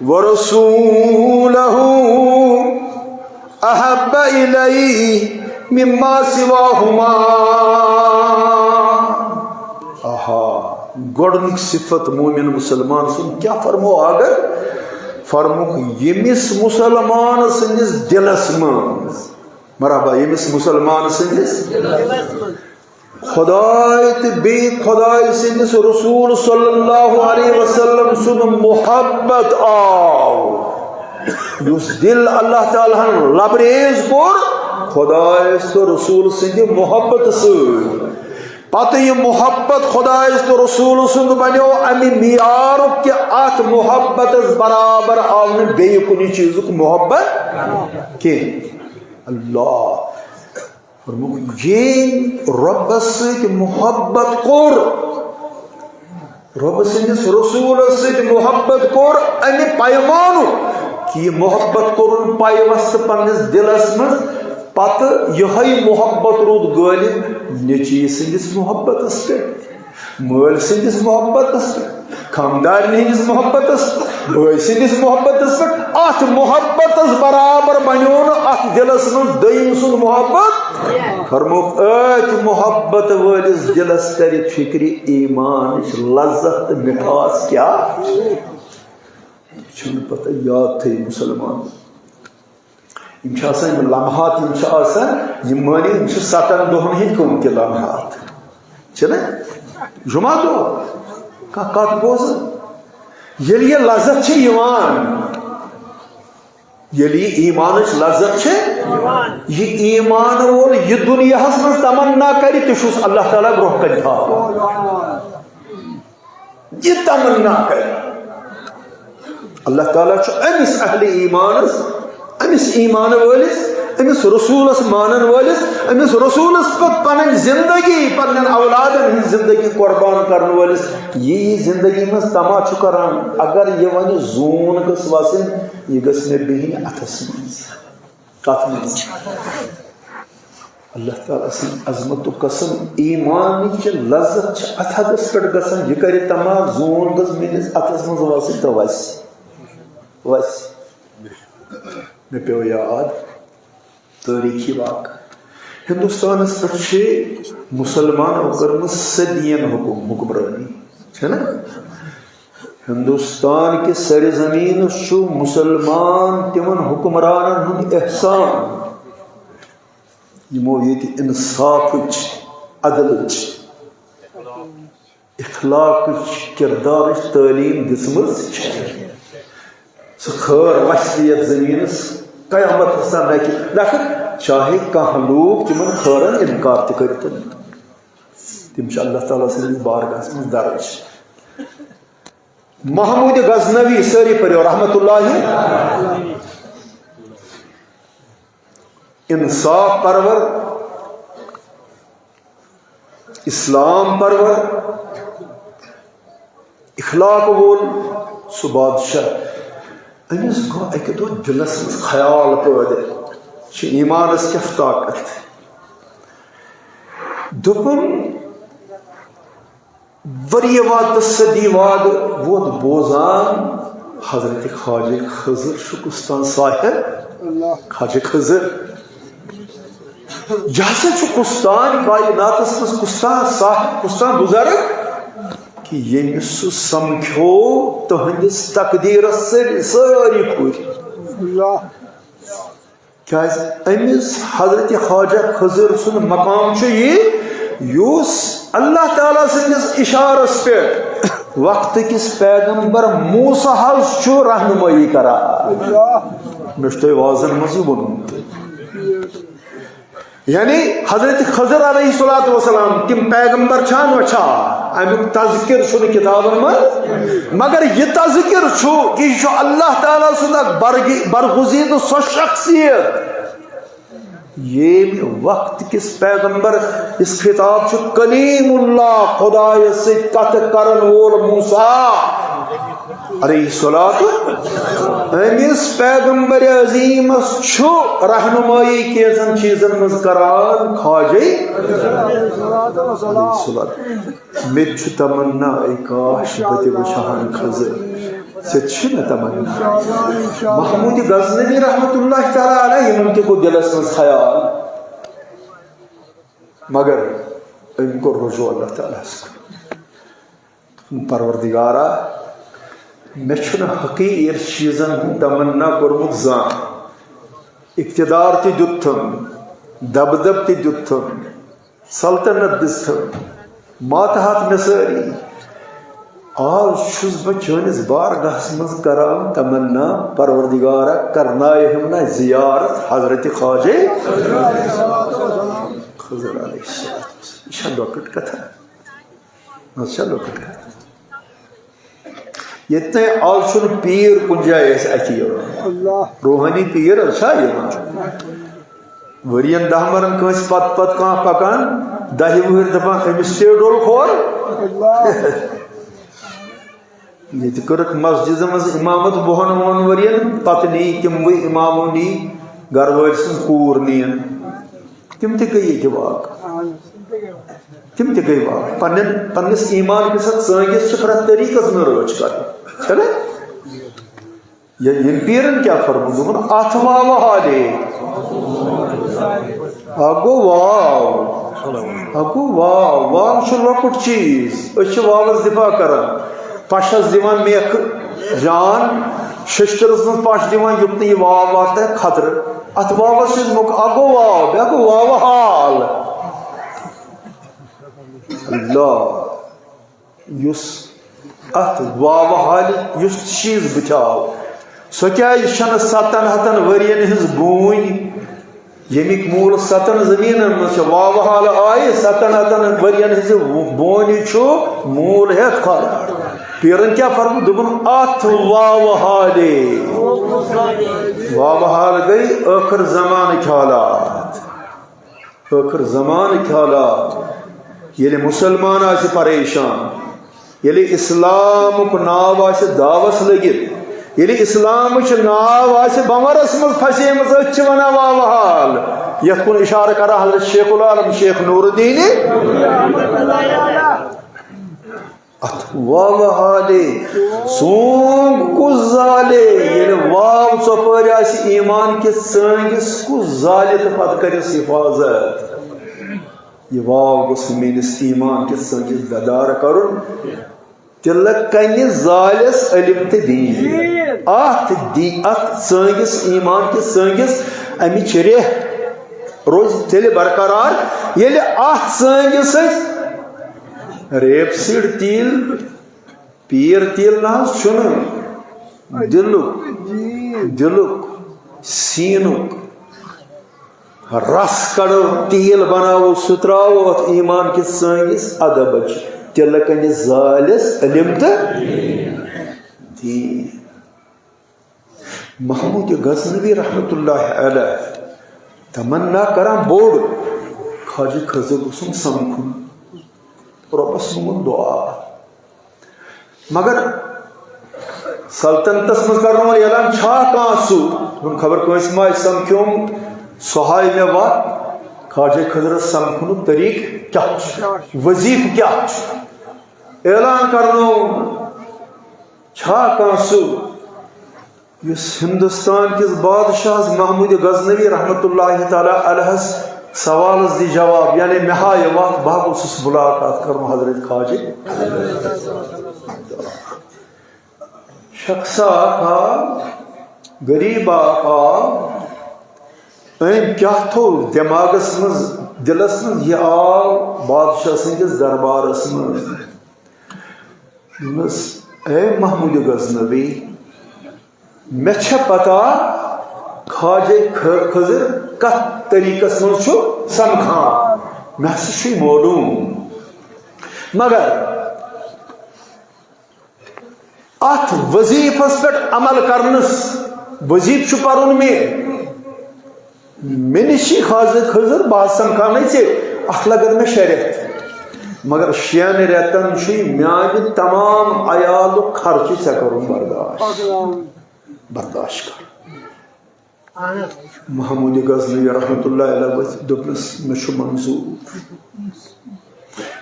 ورسولہ احب الیہ مما سواہما۔" آہا، گۄڈنیُک صفت مومن مسلمان سُنٛد کیٛاہ فرمو آگے؟ فرمووُکھ، ییٚمِس مسلمان سٕنٛدِس دِلس منٛز، مرحبا، ییٚمِس مسلمان سٕنٛدِس خداے تہٕ بیٚیہِ خداے سٕنٛدِس رسول صلی اللہ علیہ وسلم سُنٛد محبت آو، یُس دِل اللہ تعالیٰ ہن لبریز کوٚر خدایس تہٕ رسول سٕنٛدِ محبت سۭتۍ۔ پتہٕ یہِ محبت خدایس تہٕ رسول سُنٛد بنیو امہِ معیارُک کہِ اتھ محبتس برابر آو نہٕ بیٚیہِ کُنہِ چیٖزُک محبت کینٛہہ۔ اللہ فرمووُکھ، ییٚمۍ رۄبس سۭتۍ محبت کوٚر، رۄبہٕ سٕنٛدِس رسوٗلس سۭتۍ محبت کوٚر، امہِ پیمانُک کہِ یہِ محبت کوٚرُن پیوست پننِس دِلس منٛز، پتہٕ یِہوٚے محبت روٗد غٲلب نیٚچی سٕنٛدِس محبتس پٮ۪ٹھ، مٲلۍ سٕنٛدِس محبتس پٮ۪ٹھ، خاندارنہِ ہٕنٛدِس محبتس، بٲے سٕنٛدِس محبتس پٮ۪ٹھ۔ اتھ محبتس برابر بنیو نہٕ اتھ دِلس منٛز دوٚیِم سُنٛد محبت۔ فرمووُکھ، أتھۍ محبت وٲلِس دِلس ترِ فکرِ ایمانٕچ لذت تہٕ مٹھاس کیٛاہ چھِ۔ چھُنہٕ پتہ، یاد تھٲیِو مسلمان۔ یِم چھِ آسان، یِم لمحات یِم چھِ آسان، یِم مٲنِو، یِم چھِ ستن دۄہن ہٕنٛدۍ کٲم تہِ لمحات۔ چھِنہ؟ جمعہ دۄہ کانٛہہ کتھ بوزان۔ ییٚلہِ یہِ لذت چھِ یِوان، ییٚلہِ یہِ ایٖمانٕچ لذت چھِ، یہِ ایٖمان وول یہِ دُنیاہس منٛز تمنا کرِ، تہِ چھُس اللہ تعالیٰ برونٛہہ کنہِ تھاوان۔ یہِ تمنا کرِ۔ اللہ تعالیٰ چھُ أمِس اہلِ ایٖمانس، أمِس ایٖمان وٲلِس، أمِس رسوٗلس مانن وٲلِس، أمِس رسوٗلس پتہٕ پنٕنۍ زندگی، پننٮ۪ن اولادن ہٕنٛز زندگی قربان کرن وٲلِس، یہِ یہِ زندگی منٛز تما چھُ کران، اگر یہِ وۄنۍ زوٗن گٔژھ وسٕنۍ، یہِ گٔژھ مےٚ بِہِنۍ اتھس منٛز، کتھ منٛز؟ اللہ تعالیٰ سٕنٛز عظمتُک قسم، ایٖمانٕچ لذت چھِ اتھ حدس پٮ۪ٹھ گژھان، یہِ کرِ تما زوٗن گٔژھ میٲنِس اتھس منٛز وسٕنۍ تہٕ وسہِ، وسہِ۔ مےٚ پیوٚو یاد تٲریٖخی واقعہٕ۔ ہندوستانس پٮ۪ٹھ چھِ مسلمانو کٔرمٕژ صدین حکم-، حکمرٲنی، چھےٚ نہ؟ ہندوستان کِس سرزمینس چھُ مسلمان تِمن حکمرانن ہُنٛد احسان، یِمو ییٚتہِ انصافٕچ، عدلٕچ، اخلاقٕچ، کردارٕچ تعلیٖم دِژمٕژ چھےٚ۔ سُہ خٲر وَسہِ یَتھ زٔمیٖنَس قیامتَس تام نَکہِ نَکھٕ، چاہے کانٛہہ لوٗکھ تِمَن خٲرَن اِنکار تہِ کٔرِتَن۔ تِم چھِ اللہ تعالیٰ سٕنٛدِس بارگاہَس منٛز درٕج۔ محمود غزنوی، سٲری پٔرِو رحمتہ اللہ، انصاف پرور، اسلام پرور، اخلاق وول سُہ بادشاہ۔ أمِس گوٚو اَکہِ دۄہ دِلس منٛز خیال پٲدٕ، چھِ ایٖمانس کیٛاہ طاقت۔ دوٚپُن، ؤریہِ واد تہٕ صدی واد ووت بوزان، حضرت خواجہ خضر چھُ کُستان صاحب۔ اللہ۔ خواجہ خضر۔ یہِ ہسا چھُ کُستان کائناتس منٛز کُستان صاحب، کُستان بُزرگ، کہِ ییٚمِس سُہ سمکھیو تُہنٛدِس تقدیٖرس سۭتۍ سٲری پوٗرۍ۔ اللہ۔ کیازِ أمِس حضرت خواجہ خضر سُنٛد مقام چھُ یہِ، یُس اللہ تعالیٰ سٕنٛدِس اِشارس پٮ۪ٹھ وقتہٕ کِس پیغمبر موسیٰ ہس چھُ رہنمٲیی کران۔ مےٚ چھُ تۄہہِ وازن منٛز یہِ ووٚنمُت۔ یعنی حضرت خضر علیہ الصلوۃ والسلام، تِم پیغمبر چھا نہ چھا، امیُک تذکر چھُنہٕ کتابن منٛز، مگر یہِ تذکر چھُ کہِ یہِ چھُ اللہ تعالیٰ سُنٛد اکھ برگ-، برگزیدٕ سۄ شخصیت، ییٚمہِ وقت کِس پیغمبر، یُس خطاب چھُ کلیم اللہ، خدایس سۭتۍ کتھ کرن وول موسیٰ علیہ الصلوۃ، أمِس پیغمبر عظیمس چھُ رہنمٲیی کینٛژن چیٖزن منٛز کران خواجے علیہ الصلوۃ۔ مےٚ تہِ چھُ تمنا، اے کاش بہٕ تہِ وٕچھِ ہن خضر۔ ژےٚ تہِ چھِ مےٚ تمنا۔ محمود غزنوی رحمتہ اللہ تعالیٰ علیہ، یِمن تہِ گوٚو دِلس منٛز خیال، مگر أمۍ کوٚر رجوع اللہ تعالیٰ ہس کُن۔ پروردگارا، مےٚ چھُنہٕ حقیٖر چیٖزن ہُنٛد تمنا کوٚرمُت زانٛہہ۔ اقتدار تہِ دیُتتھم، دبدب تہِ دیُتتھم، سلطنت دِژتھم، ماتحت مےٚ سٲری۔ آز چھُس بہٕ چٲنِس بارگاہس منٛز کران تمنا، پروردگارا، کرنایہم نا زیارت حضرت خواجے خضر علیہ السلام۔ یہِ چھا لۄکٕٹ کتھا؟ نہ، چھا لۄکٕٹ کتھا؟ ییٚتہِ تام آز چھُنہٕ پیٖر کُنہِ جایہِ اَسہِ اَتھِ یِوان۔ اللہ۔ روحٲنی پیٖر حظ چھا یِوان؟ ؤرین دَہ مرن کٲنٛسہِ پتہٕ پتہٕ کانٛہہ پکان، دَہہِ وُہٕرۍ دپان، "أمِس تہِ ڈوٚل کھور۔" اللہ۔ ییٚتہِ کٔرٕکھ مسجدِ منٛز امامت وُہن وُہن ؤرین، پتہٕ نی تِموٕے امامو نی گرٕ وٲلۍ سٕنٛز کوٗر نِیَن۔ تِم تہِ گٔے ییٚتہِ واک۔ تِم تہِ گٔے واک۔ پننٮ۪ن، پننِس ایمان کِس اَتھ ژٲنٛگِس چھِ پرٛٮ۪تھ طریٖقس منٛز رٲچھ کرٕنۍ۔ چھےٚ نا؟ یہِ، ییٚمۍ پیٖرن کیٛاہ فرموو؟ دوٚپُن، "اَتھ واوٕ حالے۔ اَکھ گوٚو واو۔ اَکھ گوٚو واو۔ واو چھُ لۄکُٹ چیٖز۔ أسۍ چھِ واوس دِفاع کران۔ پشس دِوان میکھٕ جان، ششتٕرس منٛز پش دِوان، یُتھ نہٕ یہِ واو واتہِ خطرٕ۔ اَتھ واوس چھِ أسۍ مُک-، اَکھ گوٚو واو، بیٛاکھ گوٚو واوٕ حال۔" اللہ۔ یُس اَتھ واوٕ حالہِ یُس چیٖز بٕتھِ آو، سۄ کیٛازِ چھَنہٕ ستن ہتن ؤرین ہٕنٛز بوٗنۍ، ییٚمِکۍ موٗل ستن زٔمیٖنن منٛز چھِ، واوٕ حالہٕ آیہِ ستن ہتن ؤرین ہٕنٛزِ بونہِ چھُ موٗل ہٮ۪تھ کھالان؟ پیٖرن کیٛاہ فرموو؟ دوٚپُن، "اَتھ واوٕ حالے۔" واوٕ حال گٔے ٲخٕر زمانٕکۍ حالات۔ ٲخٕر زمانٕکۍ حالات، ییٚلہِ مُسلمان آسہِ پریشان، ییٚلہِ اِسلامُک ناو آسہِ داوَس لٔگِتھ، ییٚلہِ اِسلامٕچ ناو آسہِ بمرَس منٛز پھسیمٕژ، أتھۍ چھِ وَنان واوٕ حال۔ یَتھ کُن اِشارٕ کران حضرت شیخ العالم شیخ نور الدین۔ اَتھ واوٕ حالے، ژونٛگ کُس زالے، ییٚلہِ واو ژۄپٲرۍ آسہِ ایمان کِس ژٲنٛگِس، کُس زالہِ تہٕ پتہٕ کٔرِس حفاظت؟ یہِ واو گوٚژھ میٛٲنِس ایمان کِس ژٲنٛگِس دَدارٕ کَرُن۔ تِلہٕ کَنہِ زالٮ۪س علم تہٕ دیٖن۔ اَتھ دی-، اَتھ ژٲنٛگِس، ایمان کِس ژٲنٛگِس، اَمِچ ریٚہہ روزِ تیٚلہِ برقرار، ییٚلہِ اَتھ ژٲنٛگِس أسۍ ریپ سیٖڈ تیٖل، پیٖر تیٖل نہ حظ چھُنہٕ، دِلُک، دِلُک، سیٖنُک رس کڑو، تیٖل بناوو، سُہ تراوو اتھ ایمان کِس سٲنِس ادبس۔ تِلہٕ کَنہِ زالٮ۪س علم تہٕ دیٖن۔ محمود غزنوی رحمتہ اللہ علیہ تمنا کران بوٚڑ، خواجہ خضر گوٚژھُم سمکھُن۔ رۄبس مونگُن دُعا۔ مگر سلطنتس منٛز کرنووُن اعلان، چھا کانٛہہ سُہ؟ دوٚپُن، خبر کٲنٛسہِ ما آسہِ سمکھیومُت، سُہ ہاوِ مےٚ وتھ۔ خواجہ خضرس سمکھنُک طریٖقہٕ کیٛاہ چھُ؟ وظیفہٕ کیٛاہ چھُ؟ اعلان کرنووُن، چھا کانٛہہ سُہ، یُس ہندوستان کِس بادشاہس محمود غزنوی رحمتہ اللہ تعالیٰ علیہس سوالس دی جواب، یعنی مےٚ ہاو یہِ وتھ، بہٕ ہا گوٚژھُس ملاقات کرُن حضرت خواجہ۔ شخصا اکھ آو، غریب اکھ آو، أمۍ کیٛاہ تھوٚو دٮ۪ماغس منٛز، دِلس منٛز؟ یہِ آو بادشاہ سٕنٛدِس دربارس منٛز۔ دوٚپنس، "اے محمود غزنوی، مےٚ چھےٚ پتہ خواجہ خ-، خضر کتھ طریٖقس منٛز چھُ سمکھان، مےٚ ہسا چھُے معلوم، مگر اتھ وظیفس پٮ۪ٹھ عمل کرنس، وظیفہٕ چھُ پرُن مےٚ، مےٚ نِش چھِ حضرت خضر، بہٕ حظ سمکھانے ژےٚ، اتھ لگن مےٚ شےٚ رٮ۪تھ۔ مگر شٮ۪ن رٮ۪تن چھُے میانہِ تمام عیالُک خرچہٕ ژےٚ کرُن برداشت۔ برداشت کر۔ محمود غزنوی رحمتہ اللہ علیہ ؤتھۍ، دوٚپنس، مےٚ چھُ منظوٗر۔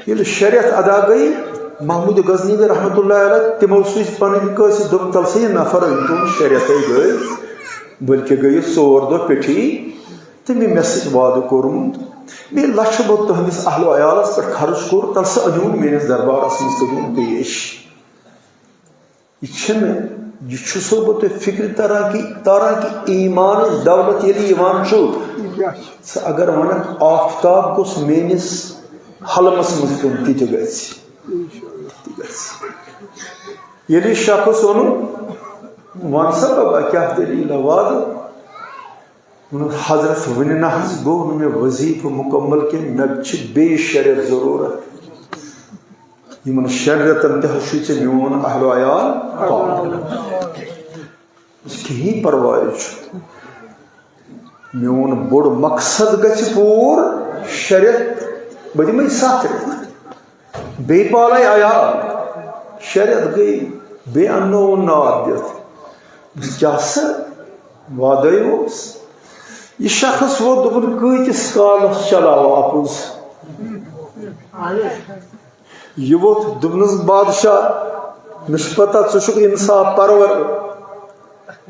ییٚلہِ شےٚ رٮ۪تھ ادا گٔے، محمود غزنوی رحمتہ اللہ علیہ، تِمو سوٗزۍ پنٕنۍ کٲنٛسہِ، دوٚپ، تَل سا یہِ نفر أنۍ تون، شےٚ رٮ۪تھے گٔے، بلکہِ گٔیہِ ژور دۄہ پیٚٹھی، تٔمۍ مےٚ سۭتۍ وعدٕ کوٚرمُت، بیٚیہِ لچھِ بوٚد تُہنٛدِس اہل و عیالس پٮ۪ٹھ خرٕچ کوٚر، تَل سا أنِوُن میٲنِس دربارس منٛز، کٔرِوُن پیش۔ یہِ چھِنہٕ، یہِ چھُسو بہٕ تۄہہِ فِکرِ تران کہِ، تران کہِ ایٖمانٕچ دولت ییٚلہِ یِوان چھُ، یہِ کیٛاہ چھُ؟ ژٕ اگر وَنکھ، آفتاب گوٚژھ میٲنِس حلمس منٛز پیوٚن، تہِ تہِ گژھِ۔ تہِ تہِ گژھِ۔ ییٚلہِ یہِ شخص ووٚنُن، وَن سا بابا، کیٛاہ دٔلیٖلہ، وَن۔ ووٚنُن، حضرت، وٕنہِ نہ حظ گوٚو نہٕ مےٚ وظیفہٕ مُکمل کینٛہہ، مےٚ چھِ بیٚیہِ شےٚ رٮ۪تھ ضروٗرت۔ یِمن شٮ۪ن رٮ۪تن تہِ حظ چھُے ژےٚ میون اہل و عیال پالُن۔ کِہیٖنۍ پرواے چھُ، میون بوٚڑ مقصد گژھِ پوٗرٕ، شےٚ رٮ۪تھ، بہٕ دِمے ستھ رٮ۪تھ۔ بیٚیہِ پالے عیال۔ شےٚ رٮ۪تھ گٔے، بیٚیہِ اَننووُن ناد دِتھ۔ بہٕ کیٛاہ سا وعدے اوس؟ یہِ شخص ووت، دوٚپُن، کۭتِس کالس چلاوٕ اَپُز؟ یہِ ووت، دوٚپنَس، بادشاہ، مےٚ چھُ پتہ، ژٕ چھُکھ انصاف پرور۔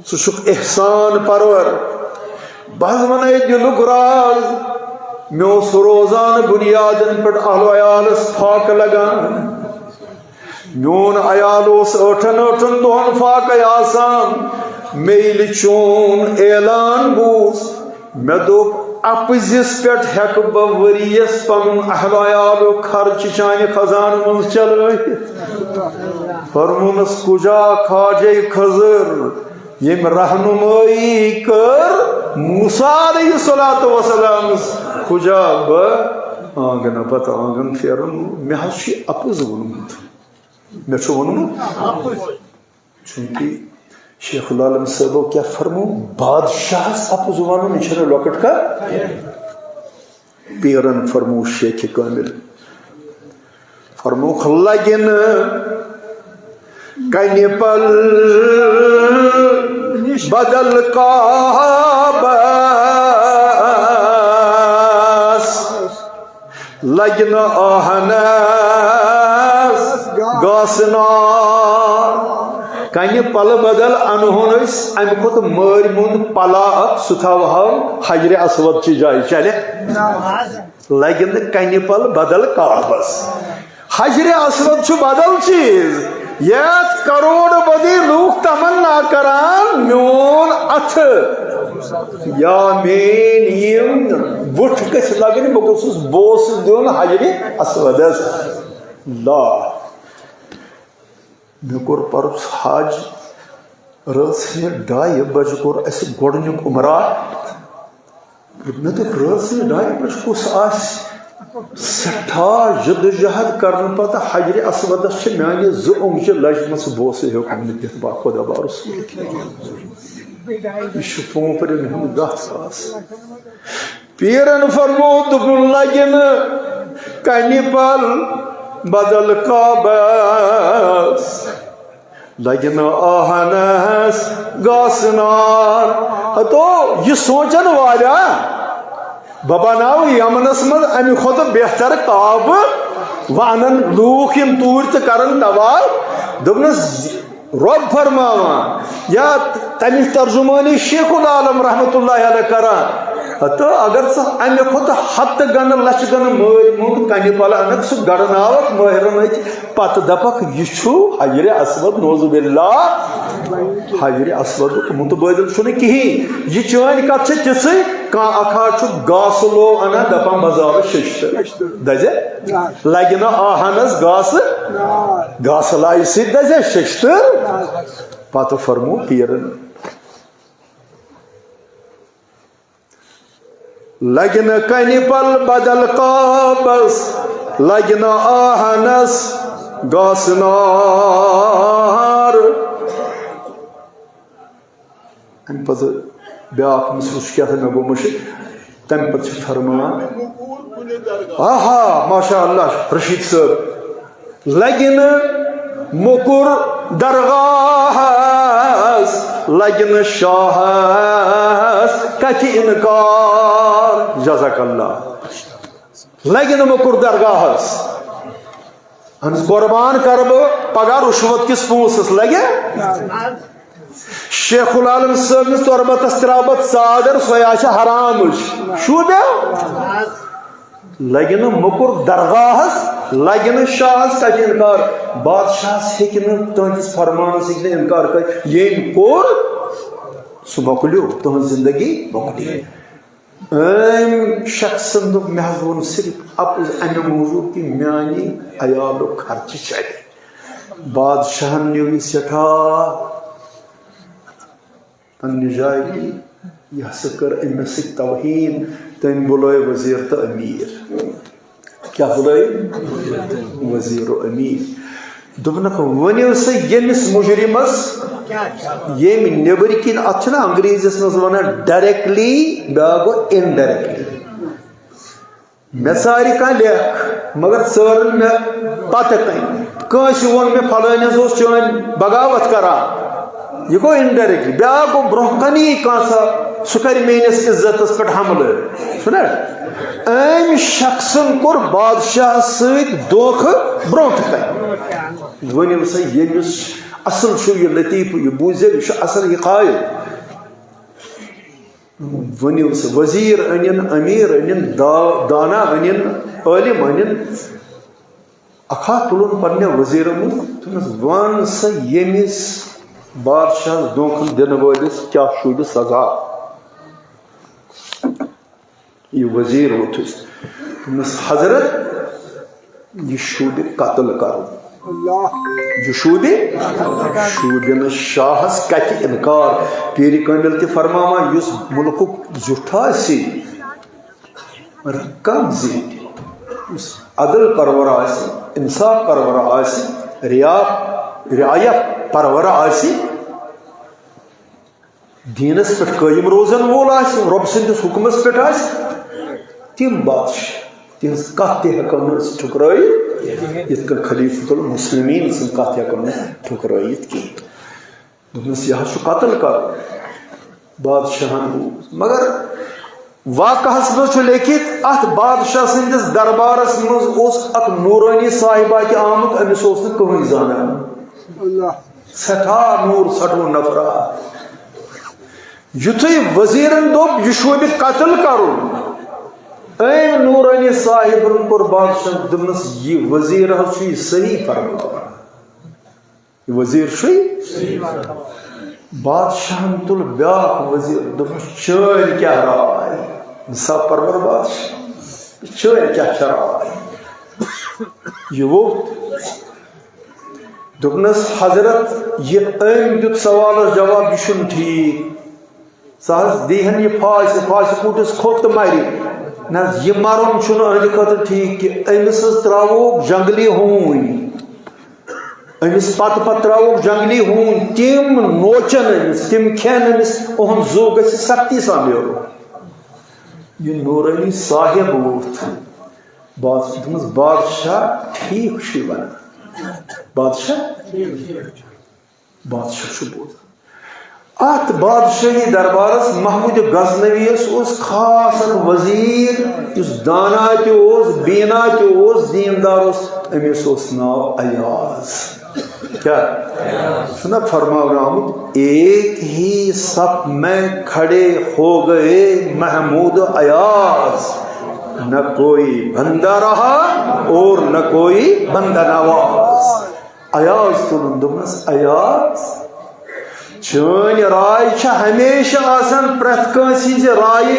ژٕ چھُکھ احسان پرور۔ بہٕ حظ وَنَے دِلُک راز۔ مےٚ اوس روزانہٕ بُنیادَن پٮ۪ٹھ اہل و عیالَس فاقہٕ لگان۔ میون عیال اوس ٲٹھن ٲٹھن دۄہَن فاقَے آسان۔ مےٚ ییٚلہِ چون اعلان بوٗز، مےٚ دوٚپ، اَپزِس پٮ۪ٹھ ہٮ۪کہٕ بہٕ ؤریَس پَنُن اہل و عیالُک خرچہٕ چانہِ خزانہٕ منٛز چلٲوِتھ۔ فرموونس، کجا خواجے خضر، ییٚمۍ رہنمٲیی کٔر موسیٰ علیہ الصلوۃ والسلامس، کجا بہٕ آنگنہٕ پتہٕ آنگن پھیرُن۔ مےٚ حظ چھُ یہِ اپُز ووٚنمُت، مےٚ چھُ ووٚنمُت۔ چونکہ شیخ العالم صٲبو کیٛاہ فرموو، بادشاہس اپُز ونُن، یہِ چھُنہٕ لۄکُٹ کتھ۔ پیرن فرموو شیخ کامل، فرمووُکھ، لگہِ نہٕ کنہِ پل بدل کعبس، لگہِ نہٕ آہنس گاسہٕ نار۔ کنہِ پلہٕ بدل انہون أسۍ امہِ کھۄتہٕ مٲرۍ موٚنٛد پلہ اکھ، سُہ تھاوہاو حجرِ اسود چہِ جایہِ۔ چلہِ؟ لگہِ نہٕ کنہِ پل بدل کعبس۔ حجرِ اسود چھُ بدل چیٖز۔ یتھ کروڑ بدی لوٗکھ تمنا کران، میون اتھٕ یا میٲنۍ یِم وُٹھ گٔژھۍ لگٕنۍ، بہٕ گوٚژھُس بوسہٕ دیُن حجرِ اسودس۔ لا، مےٚ کوٚر پرُس حج، رٲژ ہٕنہِ ڈایہِ بجہِ کوٚر اسہِ گۄڈٕنیُک عمرہ۔ مےٚ دوٚپ، رٲژ ہٕنہِ ڈایہِ بجہِ کُس آسہِ؟ سٮ۪ٹھاہ جدوجہد کرنہٕ پتہٕ حجرِ اسودس چھِ میانہِ زٕ اونٛگجہِ لجمژٕ، بوسہٕ ہیوٚکُم نہٕ دِتھ، با خۄدا با رسول۔ یہِ چھُ پوپرٮ۪ن ہُنٛد گژھ آسان۔ پیرن فرموو، دوٚپُن، لگہِ نہٕ کنہِ پل بدل کعبس، لگہِ نہٕ آہنس گاسہٕ نار۔ ہتو، یہِ سونچن واریاہ، بہٕ بناوٕ یمنس منٛز امہِ کھۄتہٕ بہتر کعبہٕ، وۄنۍ انن لوٗکھ یِم توٗرۍ تہٕ کرن طواف۔ دوٚپنس، رۄب فرماوان یا تَمِچ ترجمٲنی شیخ العالم رحمتہ اللہ علیہ کران۔ تہٕ اگر ژٕ اَمہِ کھۄتہٕ ہَتہٕ گنہٕ لَچھٕ گنہٕ مٲرۍ موٚنٛگ کنہِ پلہٕ اَنکھ، سُہ گڑناوکھ مٲہرَن أتھۍ، پتہٕ دَپکھ، یہِ چھُ حجرِ اسود، نعوذ باللہ، حجرِ اسودُک مُتبٲدِل چھُنہٕ کِہیٖنۍ۔ یہِ چٲنۍ کتھ چھِ تِژھٕے، کانٛہہ اکھا چھُ گاسہٕ لو اَنان، دَپان، بہٕ زالہٕ شیٚشتٕر۔ دَزِ؟ لگہِ نہٕ آہنس گاسہٕ، گاسہٕ لایہِ سۭتۍ دَزِ شیٚشتٕر۔ پتہٕ فرموو پیرن، لگہِ نہٕ کنہِ پل بدل قابس، لگہِ نہٕ آہنس گاسہٕ نار۔ امہِ پتہٕ بیٛاکھ مصرعہٕ چھُ کیٛاہ تام مےٚ گوٚو مٔشِتھ۔ تَمہِ پَتہٕ چھِ فرمان، آہا، ماشاء اللہ، رشیٖد صٲب، لَگہِ نہٕ موٚکُر درگاہَس، لَگہِ نہٕ شاہَس کَتھِ اِنکار۔ جزاک اللہ۔ لَگہِ نہٕ موٚکُر درگاہَس۔ اہن حظ، قربان کرٕ بہٕ پگاہ رُشوت کِس پونٛسس، لگہِ؟ شیخ العالم صٲبنِس تربتس ترٛاوٕ بہٕ ژادر، سۄے آسہِ حرامٕچ۔ شوٗبیا؟ لگہِ نہٕ موٚکُر درگاہس، لگہِ نہٕ شاہس کتھِ اِنکار۔ بادشاہس ہیٚکہِ نہٕ تُہنٛدِس فرمانس ہیٚکہِ نہٕ اِنکار کٔرِتھ۔ ییٚمۍ کوٚر، سُہ مۄکلیو، تُہنٛز زندگی مۄکلیے۔ أمۍ شخصن دوٚپ، مےٚ حظ ووٚن صرف اَپُز اَمہِ موٗجوٗب کہِ میٛانہِ عیالُک خرچہٕ چلہِ۔ بادشاہن نیوٗ یہِ سٮ۪ٹھاہ پننہِ جایہِ کہِ یہِ ہسا کٔر أمِس سۭتۍ توہیٖن۔ تٔمۍ بُلٲے وزیٖر تہٕ أمیٖر۔ کیٛاہ بُلٲے؟ وزیٖر و أمیٖر۔ دوٚپنکھ، ؤنِو سا ییٚمِس مُجرِمس، ییٚمۍ نیٚبٕرۍ کِنۍ، اَتھ چھِنہ انگریزیس منٛز وَنان ڈایریکٹلی، بیٛاکھ گوٚو انڈایریکٹلی۔ مےٚ ژارِ کانٛہہ لیکھ، مگر ژٲرٕن مےٚ پتہٕ کنہِ۔ کٲنٛسہِ ووٚن مےٚ، فلٲنِس اوس چٲنۍ بغاوت کران، یہِ گوٚو انڈایریکٹلی۔ بیٛاکھ گوٚو برٛونٛہہ کنی کانٛہہ سا، سُہ کرِ میٲنِس عزتس پٮ۪ٹھ حملہٕ۔ چھُنہ؟ أمۍ شخصن کوٚر بادشاہس سۭتۍ دھوکہٕ برٛونٛٹھ کنہِ۔ ؤنِو سا، ییٚمِس اصل چھُ یہِ لطیفہٕ، یہِ بوٗزِو، یہِ چھُ اصل حکایت۔ ؤنِو سا، وزیٖر أنِن، أمیٖر أنِن، دا-، دانا أنِن، عٲلِم أنِن۔ اکھا تُلُن پننہِ وزیٖرن منٛز، دوٚپنس، وَن سا، ییٚمِس بادشاہس دھوکہٕ دِنہٕ وٲلِس کیٛاہ شوٗبہِ سزا؟ یہِ وزیٖر ووٚتھُس، دوٚپنس، حضرت، یہِ شوٗبہِ قتل کرُن۔ اللہ۔ یہِ شوٗبہِ، شوٗبہِ نہٕ شاہس کتھِ اِنکار۔ پیٖرِ کٲمِل تہِ فرماوان، یُس مُلکُک زیُٹھ آسہِ، رقم زیٖٹھِ، یُس عدل پرور آسہِ، انصاف پرور آسہِ، ریا-، رعایت پرور آسہِ، دیٖنس پٮ۪ٹھ قٲیِم روزن وول آسہِ، رۄب سٕنٛدِس حُکمس پٮ۪ٹھ آسہِ، تِم بادشاہ، تِہنٛز کتھ تہِ ہٮ۪کو نہٕ أسۍ ٹھُکرٲیِتھ، یِتھ کٔنۍ خلیفۃ المسلمین سٕنٛز کتھ ہٮ۪کو نہٕ ٹھُکرٲیِتھ کینٛہہ۔ دوٚپنس، یہِ حظ چھُ قتل کرُن۔ بادشاہن بوٗز، مگر واقعس منٛز چھُ لیکھِتھ، اتھ بادشاہ سٕنٛدِس دربارس منٛز اوس اکھ نورانی صاحبہ تہِ آمُت، أمِس اوس نہٕ کٕہٕنۍ زانان۔ اللہ۔ سٮ۪ٹھاہ نوٗر ژھٹوُن نفرا۔ یُتھُے وزیرن دوٚپ، یہِ شوٗبہِ قتل کرُن، أمۍ نورانی صاحبن کوٚر بادشاہ، دوٚپنس، یہِ وزیر حظ چھُ یہِ صحیح فرماوان۔ یہِ وزیر چھُے۔ بادشاہن تُل بیٛاکھ وزیر، دوٚپنس، چٲنۍ کیٛاہ راے؟ انصاف پرور بادشاہ، چٲنۍ کیٛاہ چھےٚ راے؟ یہِ ووٚتھ۔ دوٚپنس، حضرت، یہِ أمۍ دیُت سوالس جواب، یہِ چھُنہٕ ٹھیٖک۔ سُہ حظ دی ہن یہِ پھاسہِ، پھاسہِ کوٗٹِس کھوٚت تہٕ مرِ۔ نہ حظ، یہِ مرُن چھُنہٕ أہنٛدِ خٲطرٕ ٹھیٖک کہِ أمِس حظ ترٛاووکھ جنگلی ہوٗنۍ۔ أمِس پتہٕ پتہٕ ترٛاووکھ جنگلی ہوٗنۍ۔ تِم نوچن أمِس، تِم کھٮ۪ن أمِس، أہُنٛد زُو گژھِ سختی سان نیرُن۔ یہِ نورانی صاحب ووٚتھ۔ بادشاہ، دوٚپمَس، بادشاہ ٹھیٖک چھُے وَنان۔ بادشاہ، بادشاہ چھُ بوزان۔ اَتھ بادشاہی دربارَس محمود غزنویَس اوس خاص اَکھ وزیٖر، یُس دانا تہِ اوس، بینا تہِ اوس، دیٖندار اوس۔ أمِس اوس ناو ایاز۔ کیا؟ سُہ نہ فرماونہٕ آمُت، ایک ہی صف میں کھڑے ہو گئے محمود ایاز، نہ کوئی بندہ رہا اور نہ کوئی بندہ نواز۔ ایاز تُلُن، دوٚپنَس، ایاز، چٲنۍ راے چھےٚ ہمیشہِ آسان پرٛٮ۪تھ کٲنٛسہِ ہِنٛزِ رایہِ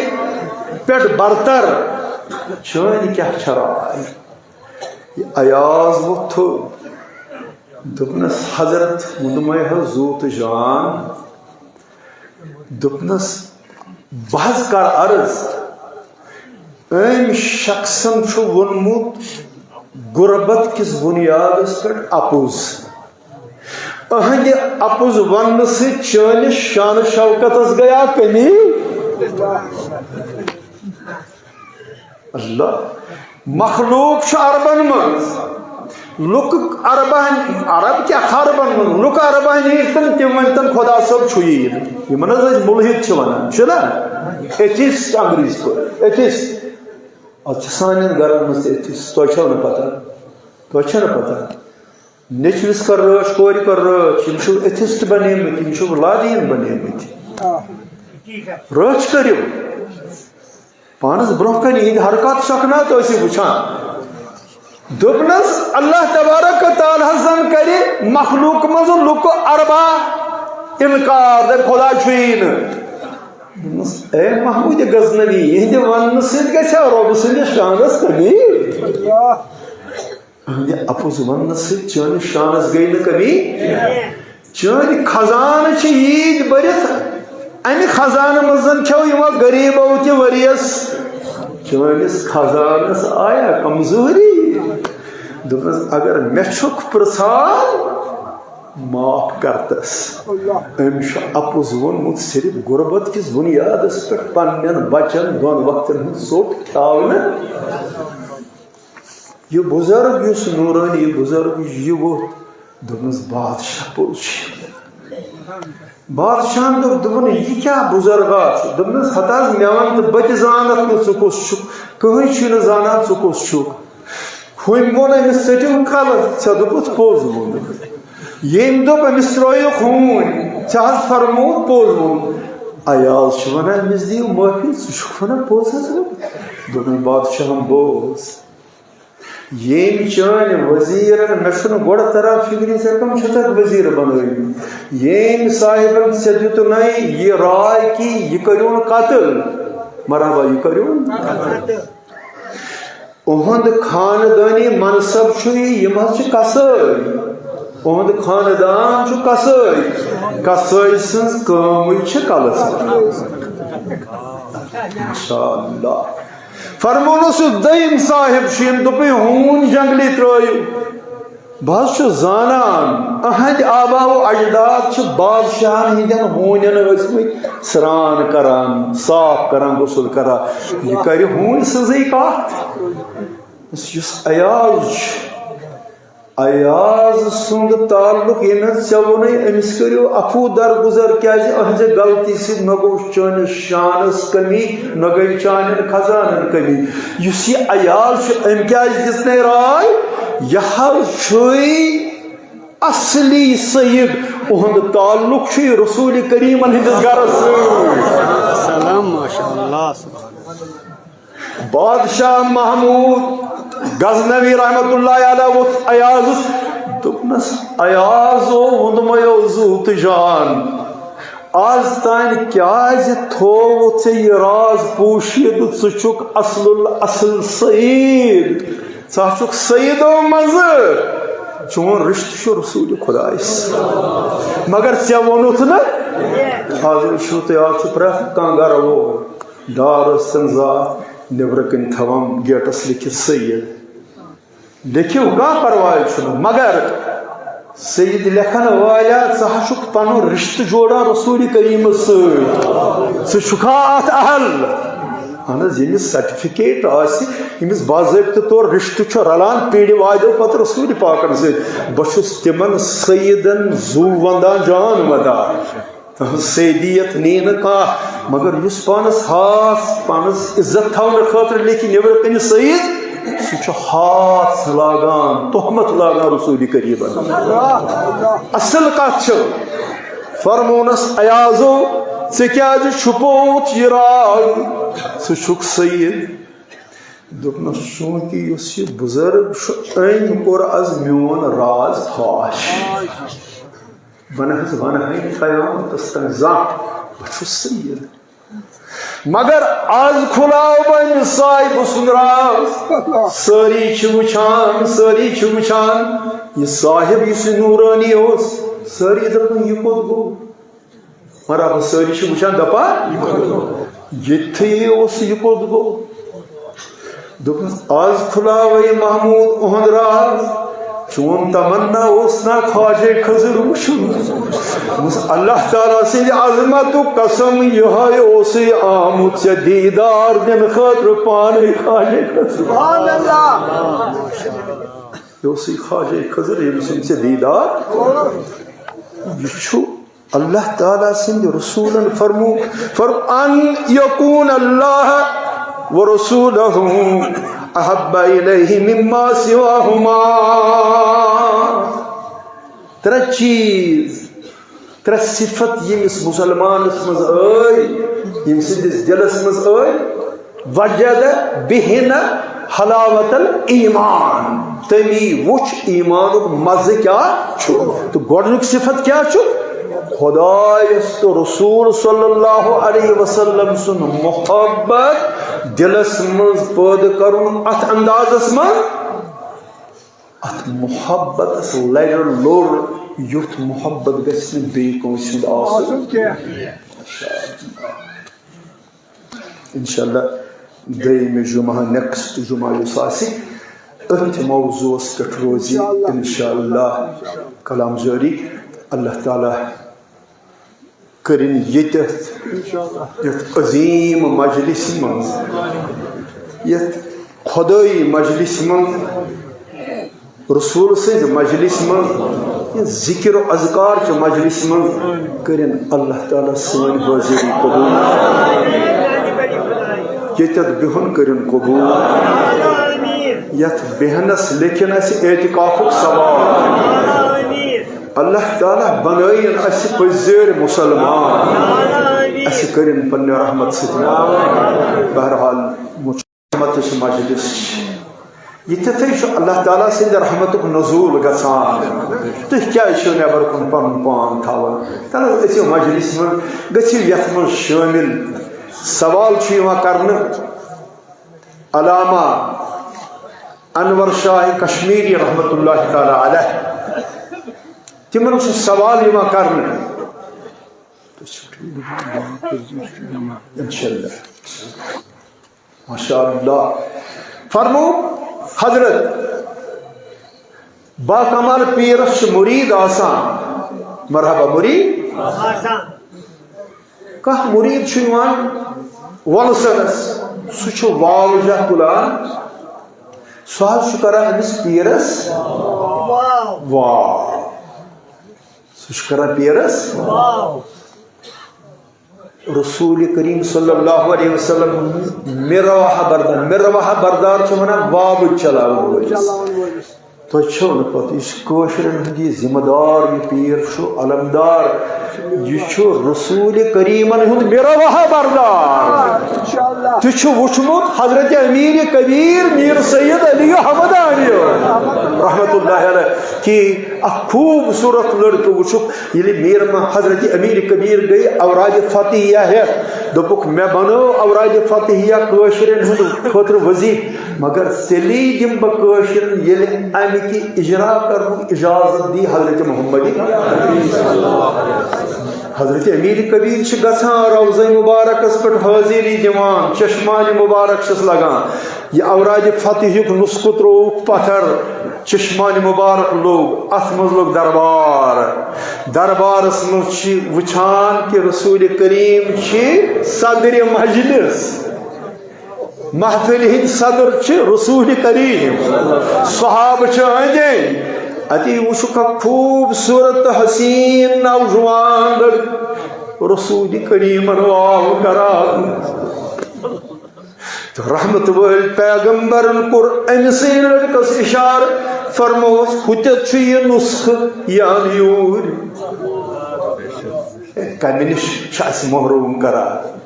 پٮ۪ٹھ برتر۔ چٲنۍ کیٛاہ چھےٚ راے؟ یہِ ایاز ووٚتھُن۔ دوٚپنَس، حضرت، ووٚنمَے حظ زُو تہٕ جان۔ دوٚپنَس، بہٕ حظ کَرٕ عرض، أمۍ شخصن چھُ ووٚنمُت غربت کِس بُنیادَس پٮ۪ٹھ اَپُز۔ أہنٛدِ اَپُز وننہٕ سۭتۍ چٲنِس شان شوکتس گٔیا کمی؟ اللہ، مخلوق چھُ عربن منٛز، لُکہٕ عربن، عرب کیٛاہ خربن منٛز، لُکہٕ عربن ییٚلہِ تِم، تِم ؤنۍ تَن خۄدا صٲب چھُ یی نہٕ۔ یِمن حظ أسۍ مُلحِد چھِ وَنان، چھُنہ؟ ایتھیسٹ انگریزی پٲٹھۍ، ایتھیسٹ۔ اَتھ چھِ سانٮ۪ن گرن منٛز تہِ ایتھیسٹ، تۄہہِ چھَو نہٕ پتہ، تۄہہِ چھَو نہٕ پتہ۔ نیٚچوِس کر رٲچھ، کورِ کر رٲچھ، یِم چھِو ایتھیسٹ بنیمٕتۍ، یِم چھِو لادین بنیمٕتۍ۔ رٲچھ کٔرِو۔ پانس برونٛہہ کنہِ یِہنٛدۍ حرکات سکنات ٲسِو وٕچھان۔ دوٚپنس، اللہ تبارک و تعالیٰ ہس زن کرِ مخلوق منٛز لُکہٕ اربا انکار، دپہِ خدا چھُیی نہٕ۔ دوٚپنس، اے محمود غزنوی، یِہنٛدِ وننہٕ سۭتۍ گژھِ رۄبہٕ سٕنٛدِس شانس کمی؟ یِہنٛدِ اپُز وننہٕ سۭتۍ چٲنِس شانس گٔے نہٕ کمی؟ چٲنۍ خزانہٕ چھِ ییٖتۍ بٔرِتھ، امہِ خزانہٕ منٛز زن کھیو یِمو غریٖبو تہِ ؤریس۔ چٲنِس خزانس آیا کمزوری؟ دوٚپنس، اگر مےٚ چھُکھ پرژھان، معاف کرتس۔ أمۍ چھُ اپُز ووٚنمُت صرف غربت کِس بُنیادس پٮ۪ٹھ پننٮ۪ن بچن دۄن وقتن ہُنٛد ژوٚٹ کھیاونہٕ۔ یہِ بُزرگ یُس نورانی بُزرگ یہِ ووٚتھ، دوٚپنَس، بادشاہ پوٚز چھُ۔ بادشاہن دوٚپ، دوٚپُن، یہِ کیٛاہ بُزرگا چھُ؟ دوٚپنَس، ہتہٕ حظ مےٚ وَن تہٕ بہٕ تہِ زانَتھ نہٕ ژٕ کُس چھُکھ، کٕہٕنۍ چھُے نہٕ زانان ژٕ کُس چھُکھ۔ ہُمۍ ووٚن أمِس، ژٔٹِو کلہٕ، ژےٚ دوٚپُتھ پوٚز ووٚنُتھ۔ ییٚمۍ دوٚپ أمِس، ترٛٲیِو خوٗن، ژےٚ حظ فرمووُتھ پوٚز ووٚنُتھ۔ عیال چھِ وَنان، أمِس دِیِو معٲفی، ژٕ چھُکھ وَنان پوٚز حظ ووٚنُتھ۔ دوٚپُن، بادشاہن بوز، ییٚمۍ چٲنۍ وزیرن، مےٚ چھُنہٕ گۄڈٕ تران فکرِ، ژےٚ کم چھُتھ وزیر بنٲومٕتۍ؟ ییٚمۍ صاحبن ژےٚ دیُتنَے یہِ راے کہِ یہِ کٔرِوُن قتل، مرحبا، یہِ کٔرِوُن۔ اُہُنٛد خاندٲنی منصب چھُ یہِ، یِم حظ چھِ قصٲے۔ اُہُنٛد خاندان چھُ قصٲے۔ قصٲے سٕنٛز کٲمٕے چھِ کلہٕ ژٹٕنۍ۔ ماشاء اللہ۔ فرمونس یُس دوٚیِم صاحب چھُ، ییٚمۍ دوٚپُے، ہوٗن جنگلی ترٲیِو۔ بہٕ حظ چھُس زانان، أہنٛدۍ آبا و اجداد چھِ بادشاہن ہٕنٛدٮ۪ن ہوٗنٮ۪ن ٲسۍمٕتۍ سرٛان کران، صاف کران، غسل کران۔ یہِ کرِ ہوٗنۍ سٕنٛزٕے کتھ۔ یُس عیاض چھُ، ایاز سُنٛد تعلق ییٚمہِ حظ ژےٚ ووٚنُے، أمِس کٔرِو عفو درگُزر، کیٛازِ أہنٛزِ غلطی سۭتۍ نہ گوٚو چٲنِس شانس کمی، نہ گٔے چانٮ۪ن خزانن کمی۔ یُس یہِ ایاز چھُ، أمۍ کیٛازِ دِژ نَے راے؟ یہِ حظ چھُے اصلی سید، اُہُنٛد تعلق چھُے رسول کریٖمن ہٕنٛدِس گرس سۭتۍ۔ سلام، ماشاء اللہ، سبحان اللہ۔ بادشاہ محمود غزنوی رحمت اللہ علیہ ووٚتھ ایازس، دوٚپنس، ایازو، ووٚنمَے اوس زُو تہٕ جان، از تام کیازِ تھووُتھ ژےٚ یہِ راز پوشیدٕ؟ ژٕ چھُکھ اصل الاصل سید، ژٕ ہا چھُکھ سیدو منٛزٕ، چون رشتہٕ چھُ رسول خدایس، مگر ژےٚ ووٚنُتھ نہٕ۔ از وٕچھِو تُہۍ، از چھُ پرٛٮ۪تھ کانٛہہ گرٕ وول ڈار ٲسۍتن زاتھ، نیٚبرٕ کنہِ تھاوان گیٹس لیکھِتھ سید۔ لیکھِو، کانٛہہ پرواے چھُنہٕ، مگر سید لیکھن والیا، ژٕ ہا چھُکھ پنُن رشتہٕ جوڑان رسول کریمس سۭتۍ، ژٕ چھُکھا اتھ اہل؟ اہن حظ، ییٚمِس سرٹیفکیٹ آسہِ، ییٚمِس باضٲبطہٕ طور رشتہٕ چھُ رلان پیٖرِ والٮ۪و پتہٕ رسول پاکن سۭتۍ، بہٕ چھُس تِمن سیدن زُو ونٛدان، جان ونٛدان۔ تہنٛز سیدیت نی نہٕ کانٛہہ، مگر یُس پانس ہاس، پانس عزت تھاونہٕ خٲطرٕ لیکھِ نیبرٕ کنہِ سید، سُہ چھُ ہاس لاگان، تہمت لاگان رسول کریمن۔ اصل کتھ چھِ، فرمونس، ایازو، ژےٚ کیازِ چھُپووُتھ یہِ راز؟ ژٕ چھُکھ سید۔ دوٚپنس، چونکہ یُس یہِ بُزرگ چھُ، أمۍ کوٚر از میون راز فاش۔ بہٕ نہ حظ وَنہٕ ہَے قیامتس تام زانٛہہ، بہٕ چھُس سید۔ مگر از کھُلاو بہٕ أمِس صاحبہٕ سُنٛد راز۔ سٲری چھِ وٕچھان، سٲری چھِ وٕچھان، یہِ صاحب یُس یہِ نوٗرٲنی اوس، سٲری دَپان، یہِ کوٚت گوٚو؟ مگر اَپٲرۍ سٲری چھِ وٕچھان، دَپان، ییٚتھٕے اوس، یہِ کوٚت گوٚو؟ دوٚپمَس، آز کھُلاوَے محمود اُہُنٛد راز، چون تمنا اوس نا خواجہ خضر وٕچھُن؟ دوٚپمَس، اللہ تعالیٰ سٕنٛدِ عظمتُک قسم، یِہوٚے اوسُے آمُت ژےٚ دیٖدار دِنہٕ خٲطرٕ پانے خواجہ خضر۔ سبحان اللہ۔ یہِ اوسُے خواجہ خضر، ییٚمۍ سُنٛد ژےٚ دیٖدار۔ یہِ چھُ اللہ تعالیٰ سٕنٛدِ رسولن فرمو، فرم ان یکون اللہ و رسولہ احب الیہ مما سواہما۔ ترٛےٚ چیٖز، ترٛےٚ صفت ییٚمِس مسلمانس منٛز ٲے، ییٚمہِ سٕنٛدِس دِلس منٛز ٲے، وجد بہن حلاوت الایمان، تٔمی وُچھ ایمانُک مزٕ کیٛاہ چھُ۔ تہٕ گۄڈنیُک صفت کیٛاہ چھُ؟ خۄدایس تہٕ رسول صلی اللہ علیہ وسلم سُنٛد محبت دِلس منٛز پٲدٕ کرُن۔ اتھ اندازس منٛز، اتھ محبتس لرِ لوٚر، یُتھ محبت گژھِ نہٕ بیٚیہِ کٲنٛسہِ ہُنٛد آسُن۔ آسُن کینٛہہ۔ انشاءاللہ دوٚیمہِ جمعہ، نیکسٹ جمعہ یُس آسہِ، أتھۍ موضوعس پٮ۪ٹھ روزِ انشاءاللہ کلام جٲری۔ اللہ تعالیٰ کٔرِن ییٚتٮ۪تھ، یتھ عظیم مجلس منٛز، یتھ خدٲیی مجلس منٛز، رسول سٕنٛزِ مجلس منٛز، یہِ ذکر و اذکار چہِ مجلس منٛز کٔرِن اللہ تعالیٰ سٲنۍ حٲضری قبول۔ ییٚتٮ۪تھ بِہُن کٔرِن قبول۔ یتھ بیہنس لیکھِن اسہِ اعتکافُک ثواب۔ اللہ تعالیٰ بنٲیِن اسہِ پٔزۍ پٲٹھۍ مسلمان۔ اسہِ کٔرِن پننہِ رحمت سۭتۍ معاف۔ بہرحال، رحمتٕچ مجلس چھِ۔ ییٚتٮ۪تھٕے چھُ اللہ تعالیٰ سٕنٛدِ رحمتُک نزول گژھان۔ تُہۍ کیٛازِ چھِو نٮ۪بر کُن پنُن پان تھاوان؟ تَلہٕ حظ أژِو مجلس منٛز، گٔژھِو یَتھ منٛز شٲمِل۔ سوال چھُ یِوان کرنہٕ، علامہ انور شاہ کشمیری رحمتہ اللہ تعالیٰ علیہ، تِمن چھُ سوال یِوان کرنہٕ۔ انشاءاللہ۔ ماشاء اللہ۔ فرمو حضرت، باکمال پیرس چھِ مرید آسان۔ مرحبا مرید۔ کانٛہہ مرید چھُ یِوان وۄلسنس، سُہ چھُ واو جاہ تُلان، سُہ حظ چھُ کران أمِس پیرس واو۔ سُہ چھُ کران پیرس۔ رسول کریم صلی اللہ علیہ وسلم، مِرواہ بردار، مِرواہ بردار چھِ وَنان واوٕچ چلاوَن وٲلِس۔ تۄہہِ چھو نہٕ پتہ، یہِ چھُ کٲشرٮ۪ن ہُنٛد یہِ ذمہٕ دار، یہِ پیٖر چھُ علمدار، یہِ چھُ رسول کریمن ہُنٛد مِرواہ بردار۔ تُہۍ چھِو وُچھمُت حضرت امیر کبیر میر سید علی حمدانی رحمتہ اللہ علیہ کہ اکھ خوبصورت لڑکہٕ وُچھُکھ، ییٚلہِ میر م-، حضرت امیر کبیر گٔے اوراد فتحیہ ہٮ۪تھ، دوٚپُکھ، "مےٚ بنٲو اوراد فتحیہ کٲشرٮ۪ن ہٕنٛدِ خٲطرٕ وظیفہٕ، مگر تیٚلی دِمہٕ بہٕ کٲشرٮ۪ن، ییٚلہِ امہِ کہِ اجرا کرنُک اجازت دی حضرت محمد۔" حضرت امیر کبیر چھِ گژھان روضہ مبارکس پٮ۪ٹھ حٲضری دِوان، چشمانِ مبارک چھِس لگان۔ یہِ اوراد فتحیُک نسخہٕ ترٛووُکھ پتھر، چشمانِ مبارک لوٚگ، اتھ منٛز لوٚگ دربار۔ دربارس منٛز چھِ وٕچھان کہِ رسول کریم چھِ صدرِ مجلس، محفل ہٕنٛدۍ صدر چھِ رسول کریم، صحابہٕ چھِ أنٛدۍ أنٛدۍ۔ اتی وٕچھُکھ اکھ خوبصورت تہٕ حسین نوجوان لڑکہٕ رسول کریمن واو کران۔ تہٕ رحمت وٲلۍ پیغمبرن کوٚر أمۍ سٕے لڑکس اشارٕ، فرمووس، "ہُتٮ۪تھ چھُ یہِ نسخہٕ، یہِ اَن یوٗرۍ۔" کمہِ نِش چھِ اَسہِ محروم کران؟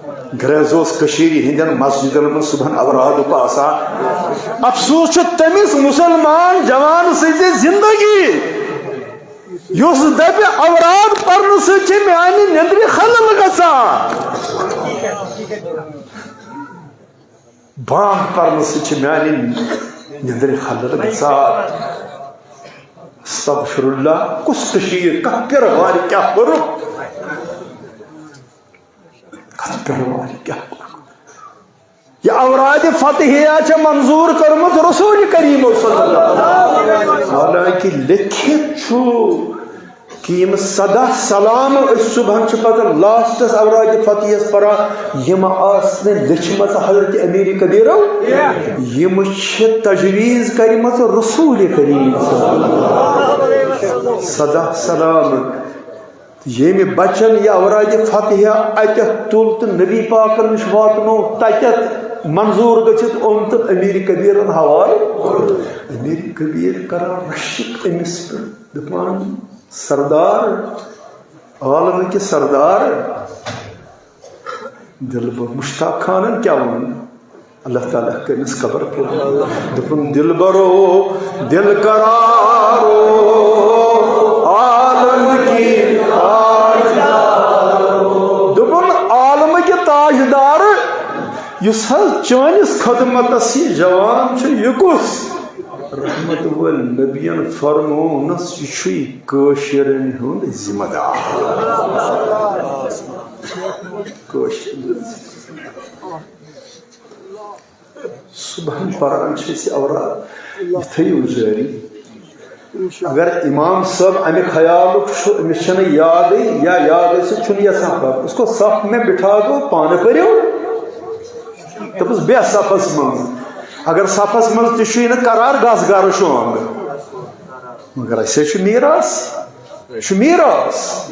گریز اوس کٔشیٖرِ ہٕنٛدٮ۪ن مسجدن منٛز صبحن اورادُک آسان۔ افسوس چھُ تٔمِس مسلمان جوان سٕنٛزِ زندگی، یُس دپہِ، "اوراد پرنہٕ سۭتۍ چھِ میانہِ نیٚندرِ خلل گژھان۔" بانگ پرنہٕ سۭتۍ چھِ میانہِ نیٚندرِ خلل گژھان۔ استغفر اللہ، کُس کٔشیٖر، کتھ پٮ۪ٹھ وارِ کیٛاہ کوٚرُکھ؟ کتھ پٮ۪ٹھ وارِ کیٛاہ کوٚرُکھ؟ یہِ اوراد فتحیہ چھےٚ منظوٗر کٔرمٕژ رسول کریم صلی اللہ علیہ وسلم۔ حالانکہ لیکھِتھ چھُ کہِ یِم سداہ سلام أسۍ صبحن چھِ پتہٕ لاسٹس اورادِ فتحیس پران، یِم آسنہٕ لیچھمژٕ حضرت امیر کبیرو، یِم چھِ تجویز کٔرمٕژ رسول کریم صلی اللہ علیہ وسلم۔ سداہ سلام۔ ییٚمہِ بچن یہِ اورادِ فتحیہ اتٮ۪تھ تُل تہٕ نبی پاکن نِش واتنو، تتٮ۪تھ منظور گٔژھِتھ اوٚن تہٕ امیر کبیرن حوالہٕ۔ امیر کبیر کران رشک أمِس پٮ۪ٹھ، دپان، سردار، عالمٕکۍ سردار، دلبر مشتاق خانن کیٛاہ ووٚن؟ اللہ تعالیٰ کٔرنَس قبر پوٗر۔ دوٚپُن، دلبرو، دل قرارو، عالم کی تاجدارو۔ دوٚپُن، عالم کہِ تاجدار، یُس حظ چٲنِس خدمتس یہِ جوان چھُ، یہِ کُس؟ رحمت وٲلۍ نبین فرمونس، یہِ چھُے کٲشرٮ۪ن ہُنٛد ذمہ دار۔ کٲشرٮ۪ن ہُنٛد ذمہ دار۔ صبحن پران چھِ أسۍ اوراد، یہِ تھٲیِو جٲری۔ اگر امام صٲب امہِ خیالُک چھُ، أمِس چھَنہٕ یادٕے یا یاد ٲسِتھ چھُنہٕ یَژھان پَرُن، اس کو صف میں بٹھا دو، پانہٕ پٔرِو۔ دوٚپُس، بیٚہہ صفس منٛز۔ اگر صفس منٛز تہِ چھُے نہٕ قرار، گژھ گرٕ شۄنٛگ۔ مگر اَسہِ حظ چھُ میٖراث، یہِ چھُ میٖراث۔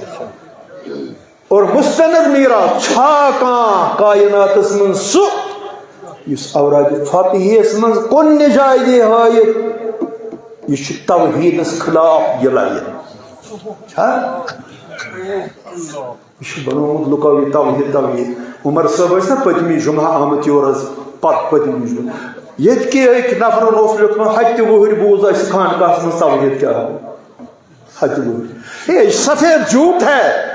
اور مستند میٖراث چھا کانٛہہ کائناتس منٛز سُہ، یُس اورادِ فتحیس منٛز کُنہِ جایہِ دی ہٲیِتھ، یہِ چھُ توحیدس خلاف یہِ لایِتھ؟ چھا؟ یہِ چھُ بنومُت لُکو یہِ توحید، توحید۔ عمر صٲب ٲسۍ نا پٔتمہِ جمعہ آمٕتۍ یور حظ، پتہٕ پٔتمہِ جمعہ۔ ییٚتہِ کہِ أکۍ نفرن اوس لیوٗکھمُت، ہتہِ وُہٕرۍ بوٗز اَسہِ خانقاہس منٛز توحید کیٛاہ گوٚو۔ ہتہِ وُہٕرۍ۔ یہ سفید جھوٹ ہے۔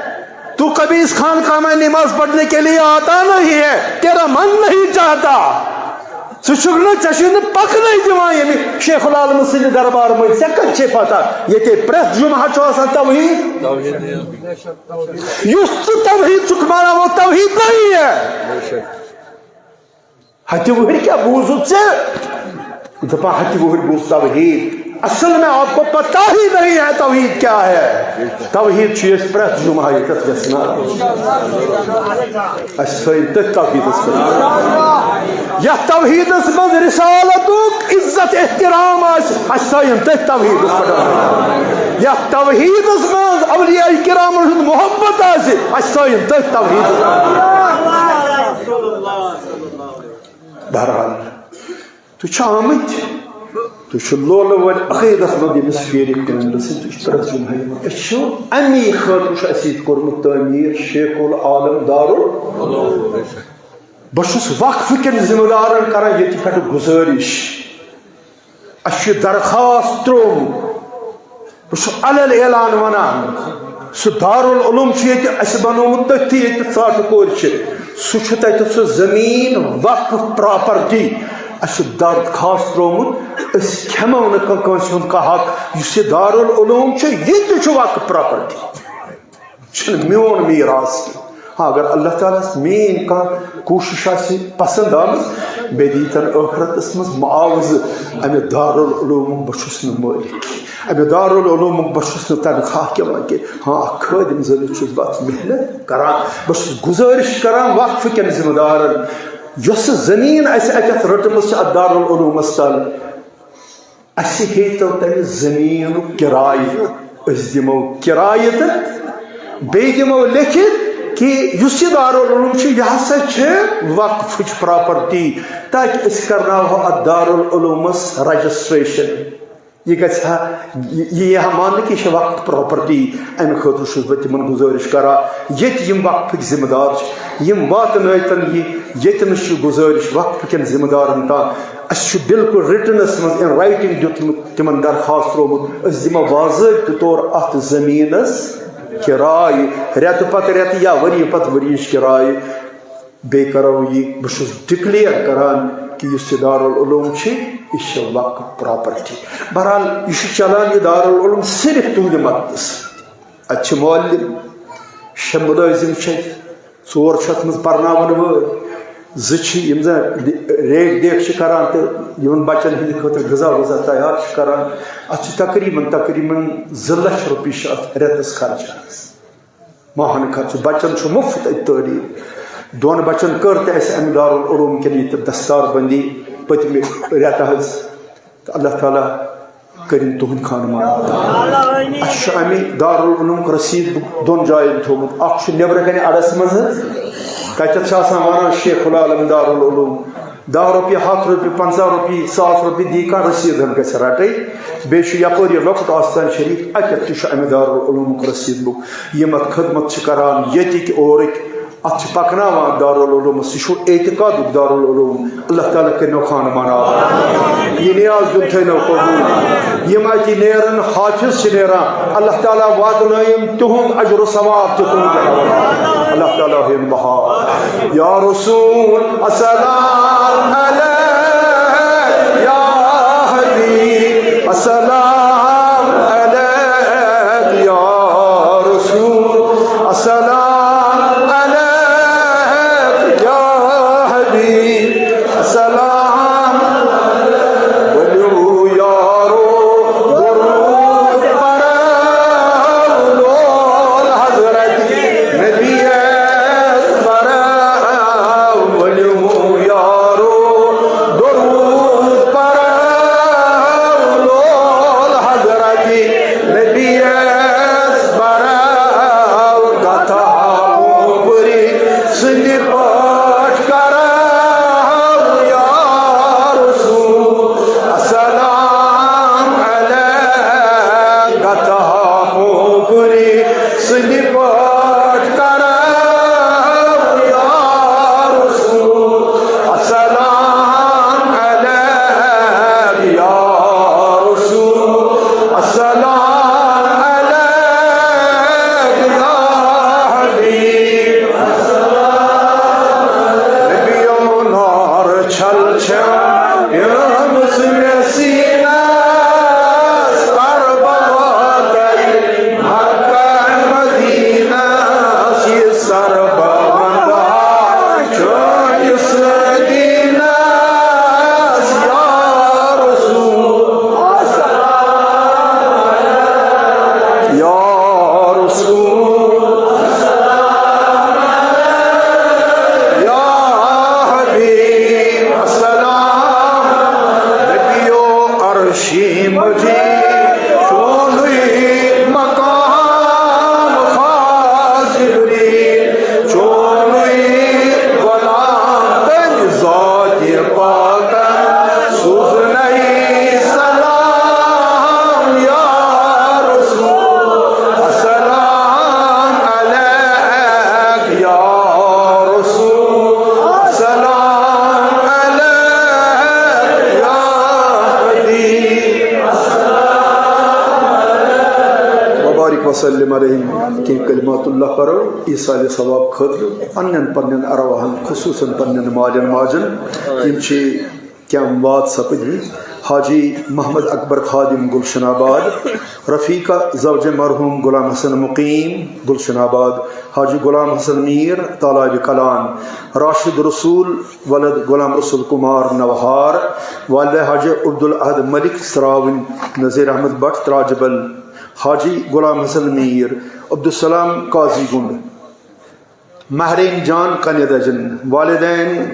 تو کبھی اس خانقاہ میں نماز پڑھنے کے لیے آتا نہیں ہے، تیرا من نہیں چاہتا۔ ژٕ چھُکھ نہٕ، ژےٚ چھُے نہٕ پکنَے دِوان ییٚمہِ شیخ العالم سٕنٛدِ دربار منٛز۔ ژےٚ کتہِ چھے پتہ ییٚتہِ پرٛٮ۪تھ جمعہ چھُ آسان توحید؟ یُس ژٕ توحید چھُکھ مانان، وہ توحید نہیں ہے۔ ہتہِ وُہٕرۍ کیٛاہ بوٗزُتھ ژےٚ؟ دپان، ہتہِ وُہٕرۍ بوٗز توحید۔ اصل میں آپ کو پتہ ہی نہیں ہے توحید کیا ہے۔ توحید چھُ أسۍ پرٛٮ۪تھ جمعہ ییٚتٮ۪تھ یژھان۔ اَسہِ تھٲیِن تٔتھۍ توحیٖدَس پٮ۪ٹھ۔ یَتھ توحیٖدَس منٛز رسالتُک عزت احترام آسہِ، اَسہِ تھٲیِن تٔتھۍ توحیٖدَس پٮ۪ٹھ۔ یَتھ توحیٖدَس منٛز اولیاء کرامَن ہُنٛد محبت آسہِ، اَسہِ تھٲیِن تٔتھۍ توحیٖدَس پٮ۪ٹھ۔ بہرحال، تُہۍ چھِو آمٕتۍ، تُہۍ چھِو لولہٕ وٲلۍ عقیٖدَس منٛز ییٚمِس پیٖرِ کٲملہٕ سٕنٛدۍ، تُہۍ چھِو پرٛٮ۪تھ جمعہ یِوان۔ أسۍ چھِو اَمی خٲطرٕ چھُ اَسہِ ییٚتہِ کوٚرمُت تعمیٖر شیخ العالم دارُل۔ بہٕ چھُس وقفہٕ کٮ۪ن ذمہٕ دارَن کران ییٚتہِ پٮ۪ٹھ گُزٲرِش، اَسہِ چھُ یہِ درخواست ترٛوومُت۔ بہٕ چھُس علل اعلان وَنان، سُہ دارالعلوم چھُ ییٚتہِ اَسہِ بَنومُت تٔتھی ییٚتہِ ژاٹہٕ کورِ چھِ، سُہ چھُ تَتہِ سُہ زٔمیٖن وقف پراپرٹی۔ اَسہِ چھُ درخواست ترٛوومُت، أسۍ کھٮ۪مو نہٕ کانٛہہ کٲنٛسہِ ہُنٛد کانٛہہ حق۔ یُس یہِ دارالعلوم چھُ، یہِ تہِ چھُ وقف پراپرٹی، چھُنہٕ میون میٖراث کینٛہہ۔ ہاں، اگر اللہ تعالیٰ ہَس میٛٲنۍ کانٛہہ کوٗشِش آسہِ پسنٛد آمٕژ، مےٚ دیٖتن ٲخرتس منٛز معاوضہٕ۔ اَمہِ دارالعلومُک بہٕ چھُس نہٕ مٲلِک کینٛہہ، اَمہِ دارالعلومُک بہٕ چھُس نہٕ تنخواہ کھٮ۪وان کینٛہہ۔ ہاں، اکھ خٲدِم زٲنِتھ چھُس بہٕ اَتھ محنت کران۔ بہٕ چھُس گُزٲرِش کران وقفہٕ کٮ۪ن ذمہٕ دارن، یۄس زٔمیٖن اَسہِ اَتٮ۪تھ رٔٹمٕژ چھِ اَتھ دارالعلومس تل، اَسہِ ہیٚتو تَمہِ زٔمیٖنُک کِرایہِ، أسۍ دِمو کِرایہِ تہٕ بیٚیہِ دِمو لیکھِتھ کہِ یُس یہِ دارالعلوم چھُ، یہِ ہسا چھِ وقفٕچ پراپرٹی، تاکہِ أسۍ کرناوہو اَتھ دارالعلومس رجسٹریشن۔ یہِ گژھِ ہا، یہِ، یہِ یی ہا ماننہٕ کہِ یہِ چھِ وقف پراپرٹی۔ اَمہِ خٲطرٕ چھُس بہٕ تِمن گُزٲرِش کران، ییٚتہِ یِم وقفٕکۍ ذمہٕ دار چھِ، یِم واتنٲوتن یہِ ییٚتہِ نَس چھِ گُزٲرِش وقفہٕ کٮ۪ن ذمہٕ دارن تام۔ اَسہِ چھُ بالکل رِٹنس منٛز in writing دیُتمُت تِمن درخواست ترٛوومُت، أسۍ دِمو باضٲبطہٕ طور اَتھ زٔمیٖنس کِرایہِ، رٮ۪تہٕ پتہٕ رٮ۪تہٕ یا ؤری پتہٕ ؤریِچ کِرایہِ۔ بیٚیہِ کرو یہِ، بہٕ چھُس ڈکلیئر کران کہِ یُس یہِ دارالعلوم چھِ، یہِ چھِ وقف پراپرٹی۔ بہرحال، یہِ چھُ چلان یہِ دارالعلوم صرف تُہنٛدِ مدتہٕ سۭتۍ۔ اَتہِ چھِ معلم، شےٚ مُلٲزِم چھِ اَتہِ، ژور چھِ اَتھ منٛز پرناوَن وٲلۍ۔ زٕ چھِ یِم زَن ریکھ دیکھ چھِ کران تہٕ یِمن بچن ہٕنٛدِ خٲطرٕ غذا وزا تیار چھِ کران۔ اتھ چھِ تقریباً، تقریباً زٕ لچھ رۄپیہِ چھِ اتھ رٮ۪تس خرچان حظ۔ ماہانہٕ خرچہٕ۔ بچن چھُ مُفت اتہِ تعلیٖم۔ دۄن بچن کٔر تہِ اسہِ امہِ دارالعلوم کٮ۪ن ییٚتہِ دستار بندی پٔتمہِ رٮ۪تہٕ حظ۔ تہٕ اللہ تعالیٰ کٔرِن تُہُنٛد خانہٕ مان۔ اَسہِ چھُ اَمہِ دارالعلومُک رسیٖد بُک دۄن جایَن تھوٚومُت۔ اَکھ چھُ نیٚبرٕ کَنہِ اَڈَس منٛز حظ، تَتٮ۪تھ چھِ آسان وَنان شیخ العالم دارالعلوم، دَہ رۄپیہِ، ہَتھ رۄپیہِ، پنٛژاہ رۄپیہِ، ساس رۄپیہِ دی کانٛہہ، رسیٖد ہَن گژھِ رَٹٕنۍ۔ بیٚیہِ چھُ یَپٲرۍ یہِ لۄکُٹ آستان شریٖف، اَتٮ۪تھ تہِ چھُ اَمہِ دارالعلومُک رسیٖد بُک۔ یِم اَتھ خدمت چھِ کَران، ییٚتِکۍ اورٕکۍ، اتھ چھِ پکناوان دارالعلومس، یہِ چھُ اعتقادُک دارالعلوم۔ اللہ تعالیٰ کٔرِنو خانہٕ مان آباد۔ یہِ نیاز دیُن تھٲینو قبول۔ یِم اتہِ نیرن، حافظ چھِ نیران، اللہ تعالیٰ واتنٲیِن تِہُنٛد اجر و ثواب تہِ تُہُنٛد۔ اللہ تعالیٰ ہیٚیِن بہار۔ یا رسول السلام علیک، یا حبیب السلام علیک، یا رسول السلام علیک یا حبیب السلام۔ ؤلِو یارو درود پرو لول حضرت نبی پرو۔ ؤلِو یارو درود پرو لول حضرت نبی پرو۔ گتھا پوپری سٕنٛدِ پٲٹھۍ کرو یا رسول السلام علیک۔ گتھا پوپری سٕنٛدِ پٲٹھۍ کرو یا رسول السلام علیک، یا رسول السلام علیک، یا حبیب۔ نبیو نار چھل چھم یٲمٕژ مےٚ سیٖنس، کر بہٕ واتَے مکہ مدینس، یہِ سر بہٕ ونہٕ چٲنِس دیٖنس، یا رسول، یا رسول، یا حبیب السلام۔ نبیو عرشی مجید چونُے مقام خاص جبریل، چونُے غلام تمہِ ذاتِ پاکن سوزنَے سلام۔ یا رسول السلام علیک، یا رسول السلام علیک، یا حبیب السلام علیک۔ وبارک وسلم علیہم۔ کینٛہہ کلمات اللہ پرو ایصال ثواب خٲطرٕ پننٮ۪ن پننٮ۪ن ارواحن، خصوصاً پننٮ۪ن مالٮ۪ن ماجن، یِم چھِ کینٛہہ اموات سپٕدمٕتۍ۔ حاجی محمد اکبر خادم گلشن آباد، رفیقہ زوجِ مرحوم غلام حسن مقیم گلشن آباد، حاجی غلام حسن میر تالاب کلان، راشد رسول ولد غلام رسول کمار نوہار، والدہ حاجی عبدالاحد ملک تراون، نذیر احمد بٹ تراجبل، حاجی غلام حسن میر، عبدالسلام قاضی گنڈ، مہرین جان کنیدجن، والدین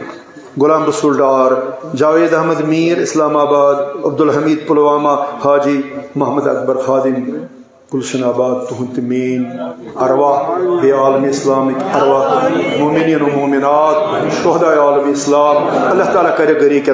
غلام رسول ڈار، جاوید احمد میر اسلام آباد، عبدالحمید پلوامہ، حاجی محمد اکبر خادم گلشن آباد، تُہُنٛد تہٕ میٲنۍ ارواح، بیٚیہِ عالم اسلامٕکۍ ارواح، مومنین و مومنات، شہداء عالم اسلام، اللہ تعالیٰ کرِ غریق